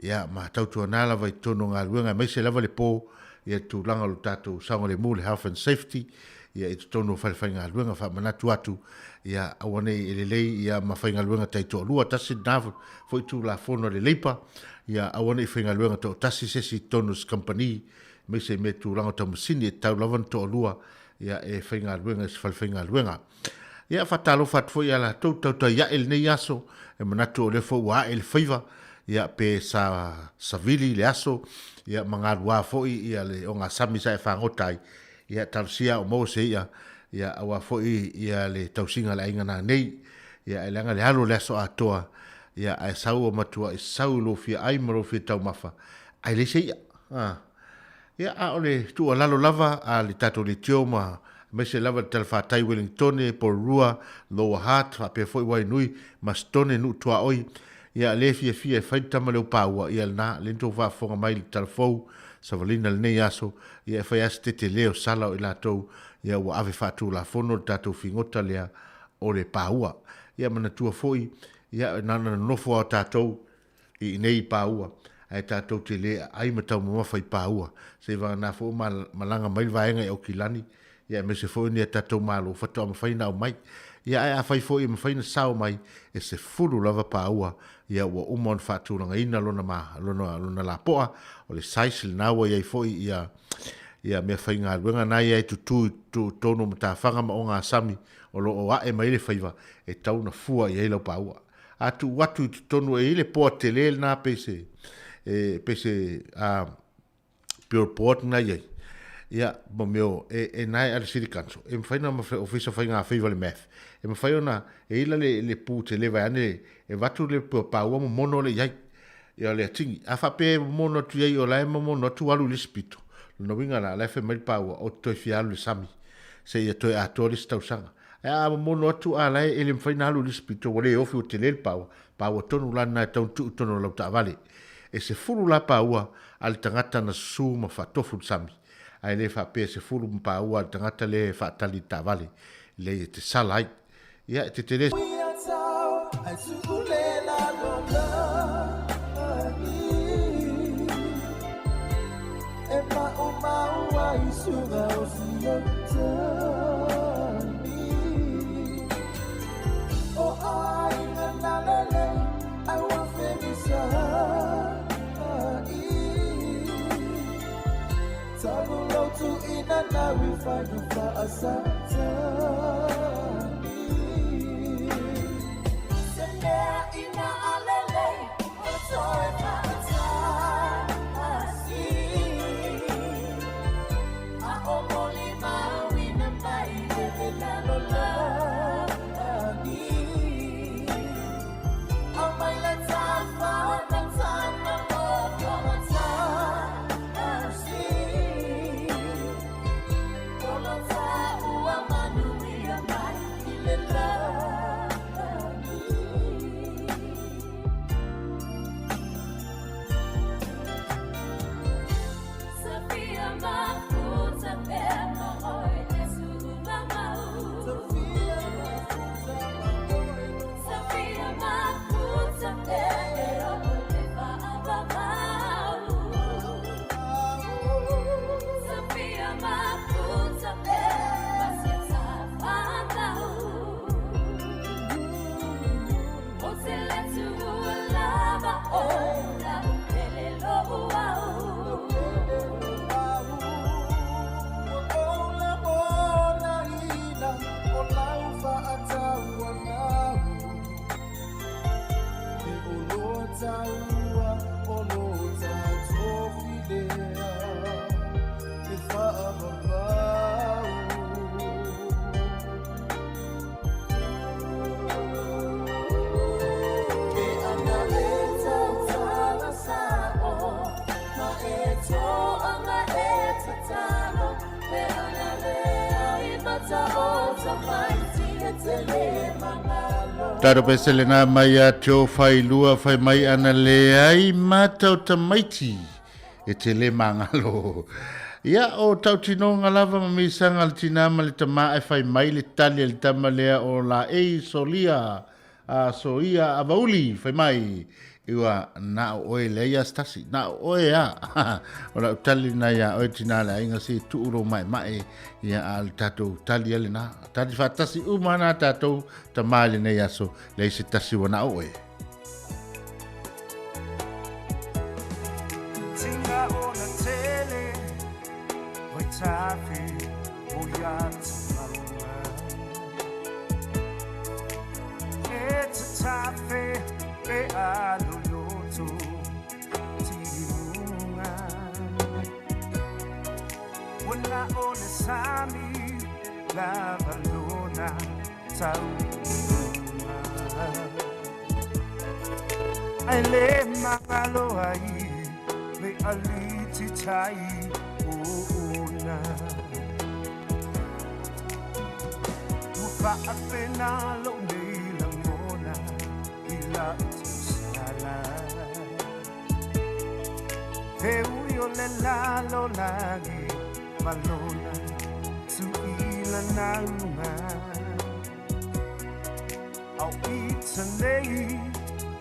ia ma tautuana lava i totonu o galuega aemaise lava le po, ia le tulaga o le tatou saogalemu, le health and safety, ia i totonu o falefaigaluega. Faamanatu atu, ia aua ne i e lelei ia ma faigaluega taitoalua, tasi lena foi Tulafono a le Leipa, ia aua ne i faigaluega toatasi se isi i totonu o se kamupani, aemaise i mea tulaga tau masini, e tatau lava ona toalua ia e faigaluega i se falefaigaluega. Ia, faatalofa atu foi ia latou tautai ae i lenei aso, e manatu o lea foi ua ae le faiva, ia pe sa savili le aso, ia ma galua foi ia le ogasami sa e fagota ai, ia talosia a o maua se i'a, ia aua foi ia le tausiga a le aiga nanei, ia ae leaga le alu o le aso atoa, ia ae sau ua matuai sau i lou fia ai ma lou fia taumafa, ae leai se i'a. A. Ia, a o le tuualalo lava a le tatou leitio ma aemaise lava le talafatai Wellingtone, Porirua, Lower Hutt, faapea foi Wainui, Masitone, nuu tuaoi, ia le fiafia e fai le tama leo paua, ia lena, lea na tou faafofoga mai i le talafou savalina i lenei aso, ia e fai lava se tetele o sala o i latou, ia ua ave faatulafono le tatou figota lea o le paua. Ia manatua foi, ia na ona nonofo lava o tatou i inei i Paua, ae tatou te le aai ma taumamafa i Paua, seivagana foi ua malaga mai le vaega i Aukilani, ia aemaise foi o ni a tatou malo faatoa mafai ona aumai. Ia ae afai foi e mafai ona sao mai, e 10 lava paua, ia ua uma ona faatulagaina lona ma, lona, lona lapoa, o le size lena ua i ai foi ia, ia meafaigaluega na ia e tutu i totonu o matafaga ma ogasami o lo o ae mai ai le faiva e tatau ona fua i ai lau paua. A tuu atu i totonu e i ai le poa tele lena pe se, e, pe se, a, pure board na i ai, ia, mo mea o, e, e nae a le City Council, e mafai ona ofisa faiga faiva le math, e mafai ona, e i la le, le pu tele vaeane, e avatu le paua momono le i ai, ia le atigi. A faapea e momono atu i ai o la e momono atu alu i le isi pito, lona uiga la, la e fai mai le paua, ou te toe fia alu i le sami, seia toe atoa le isi tausaga. Ae a momono atu a la e le mafai ona alu i le isi pito, ua le ofi ua tele le paua, paua tonu la lena e tatau ona tuu i totonu o lau taavale. E 10 la paua a le tagata na susu ma faatofu i le sami, ae le faapea e 10 ma paua a le tagata lea e faatali i le taavale. Leai e te sala ai. Ia, e tetele. Taro pese lena mai a tio whai lua whai mai ana le ai matau tamaiti e te le mangalo. Ia o tautinonga lava ma misanga le tina ma le tama e whai mai le tali a le tama lea o la ei solia a soia avauli whai mai. Ua na o oe leai a se tasi, na o oe a. O lau tali lena iā oe tinā le aiga se tuu lou maemae ia a o le tatou tali a lena. Tali faatasi uma na tatou tama i lenei aso, leai se tasi ua na o oe. Tinga ona tele Vaitafe o ia tamaunga E te tafe pe a loloto Tilunga Ua o le sami lava lona tauiluga Ai le magalo ai le aliti tai o ona Ua faapena lou nei lagona i lau tausala He ui o le lalolagi ma lona tuila nauga Au ita nei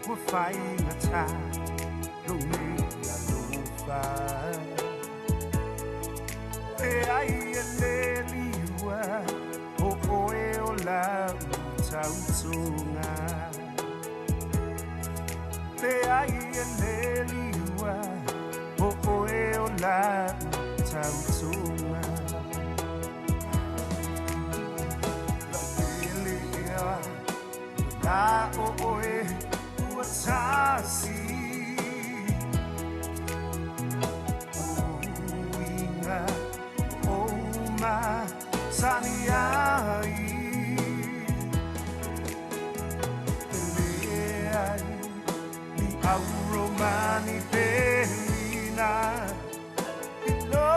ua faigata lou nei alofa E ai e le liua o oe o lau tautoga E ai e le liua o oe o lau tautoga Lau pele ea la o oe ua tasi Uiga o masani ai E leai ni auromani pelina I lo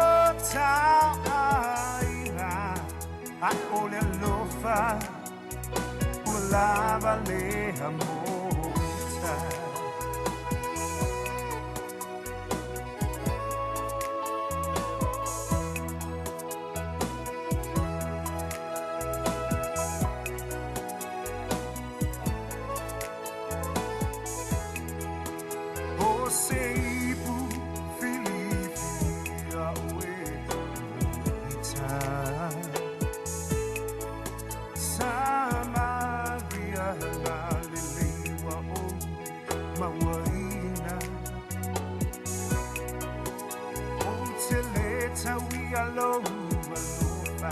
tauaiga a o le alofa ua lava lea mo uta. O se ipu filifilia oe ita Samaria na lelei ua ou mauaina Ou te le tauia lou alofa.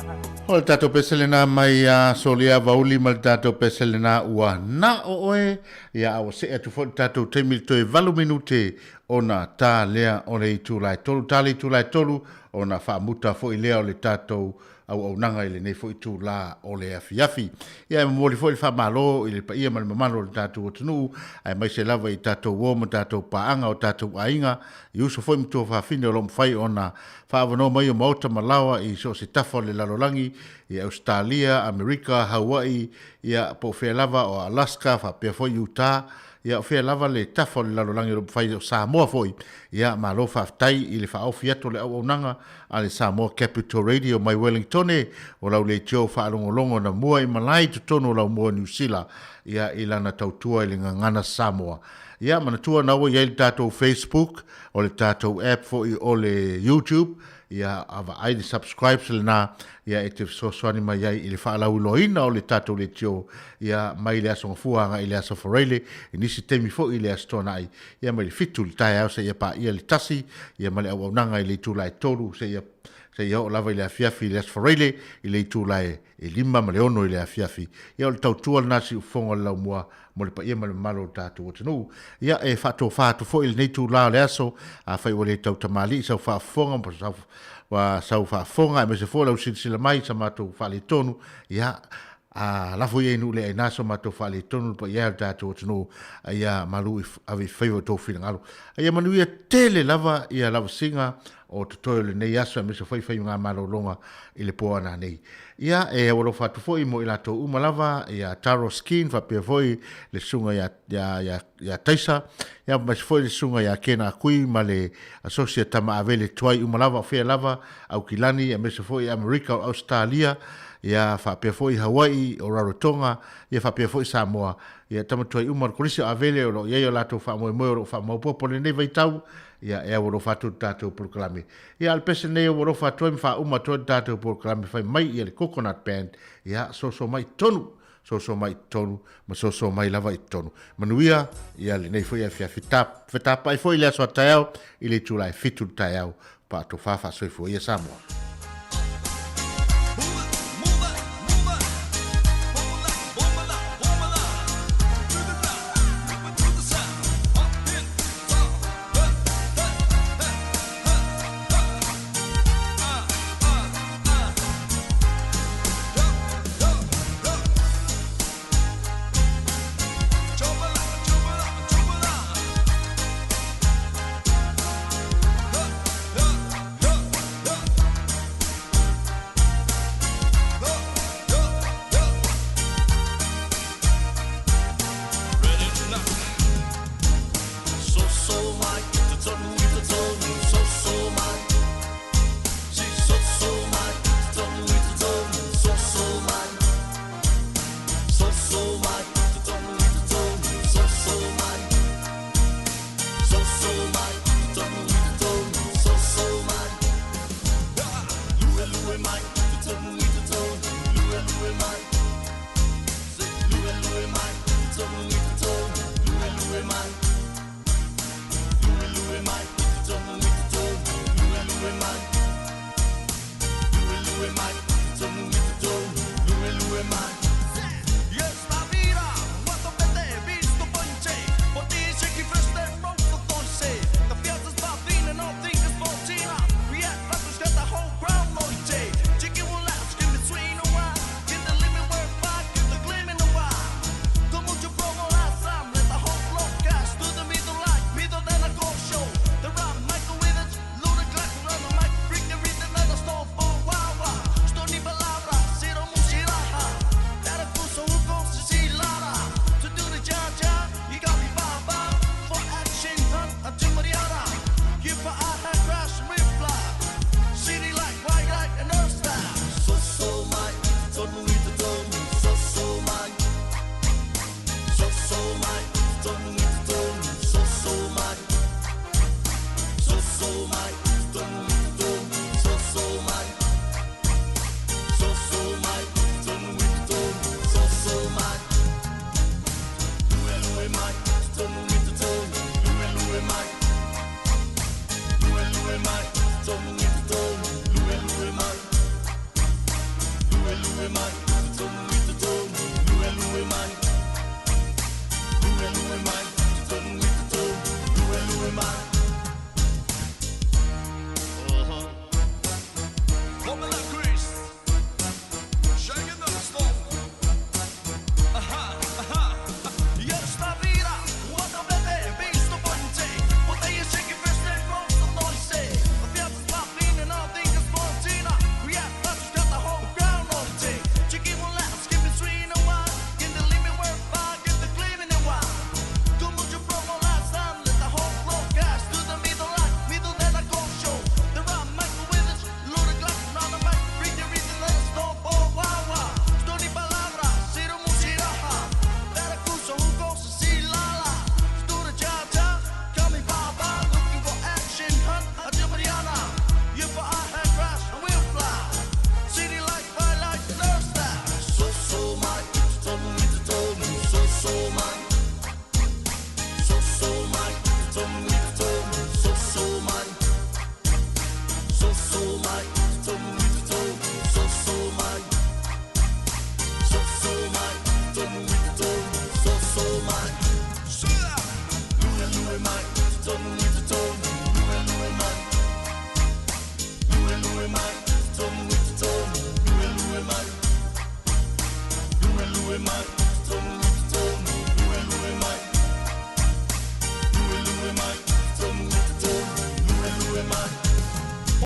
O le tatou pese lena mai ia Solia Vauli ma le tatou pese lena ua na o oe ia a ua see atu foi le tatou taimi i le toe valu minute ona ta lea o le itula e tolu. Ta le itula e tolu ona faamuta foi lea o le tatou auaunaga i lenei foi itula o le afiafi. Ia e momoli foi le faamalo i le paia ma le mamalu o le tatou atunuu aemaise lava i tatou uo ma tatou paaga o tatou aiga i uso foi ma tuafafine o lo o mafai ona faaavanoa mai o maota ma laoa i so o se tafa o le lalolagi i Ausetalia, Amerika, Haua'i, ia po o fea lava o Alaska faapea foi Utah, ia o fea lava le tafa o le lalolagi o lo o mafai o Samoa foi. Ia malo faafetai i le faaofi atu o le auaunaga a le Samoa Capital Radio mai Wellingtone o lau leitio faalogologo na mua i malae i totonu o lau moa Niu Sila ia i lana tautua i le gagana Samoa. Ia manatua na ua i ai le tatou Facebook, o le tatou app foi o le YouTube, ia a vaai le subscribes lena ia e te fesoasoani mai ai i le faalauiloaina o le tatou leitio ia mai le Aso Gafua agai i le Aso Faraile i nisi taimi foi i le Aso Toonai ia mai le 7 i le taeao seia paia le 1 ia ma le auaunaga i le itula e 3 seia seia oo lava i le afiafi i le Aso Faraile i le itula e 5 ma le 6 i le afiafi. Ia o le tautua lena siufofoga o le laumua mo le paia ma le mamalu o le tatou atunuu. Ia e faatofa atu foi i lenei itula o le aso, afai ua le tau tamalii sau faafofoga ma sau, sau faafofoga aemaise foi lau silasila mai i sa matou faaletonu, ia a lafo ia i nuu le aina so matou faaletonu le paia e o le tatou atunuu, a ia malu ave i faiva o tou finagalo. A ia manuia tele lava ia lavasiga o totoe o lenei aso aemaise foi faigamalologa i le po ananei. Ia, e aualofa atu foi mo i latou uma lava, ia Taro Skeen faapea foi le susuga ia, ia, ia, ia Taisa, ia aemaise foi le susuga ia Kena Akui ma le asosi a Tama Avele Tuai uma lava, o fea lava, Aukilani, aemaise foi Amerika o Ausetalia, ia faapea foi Hawaii, o Rarotonga, ia faapea foi Samoa, ia tama tuai uma o le Kolisi o Avele o lo o i ai o latou faamoemoe o lo o faamaopoopo i lenei vaitau, ia e aualofa atu le tatou polokalame. Ia, a o le pese nei ua alofa atu ai ma faauma atu ai le tatou polokalame fai mai ia le Coconut Band, ia, soso mai i totonu, soso mai i totonu, ma soso mai lava i totonu. Manuia, ia lenei foi afiafi. Ta, fetapai foi i le aso a taeao i le itula e fitu le taeao, paatofa faasoifua ia Samoa.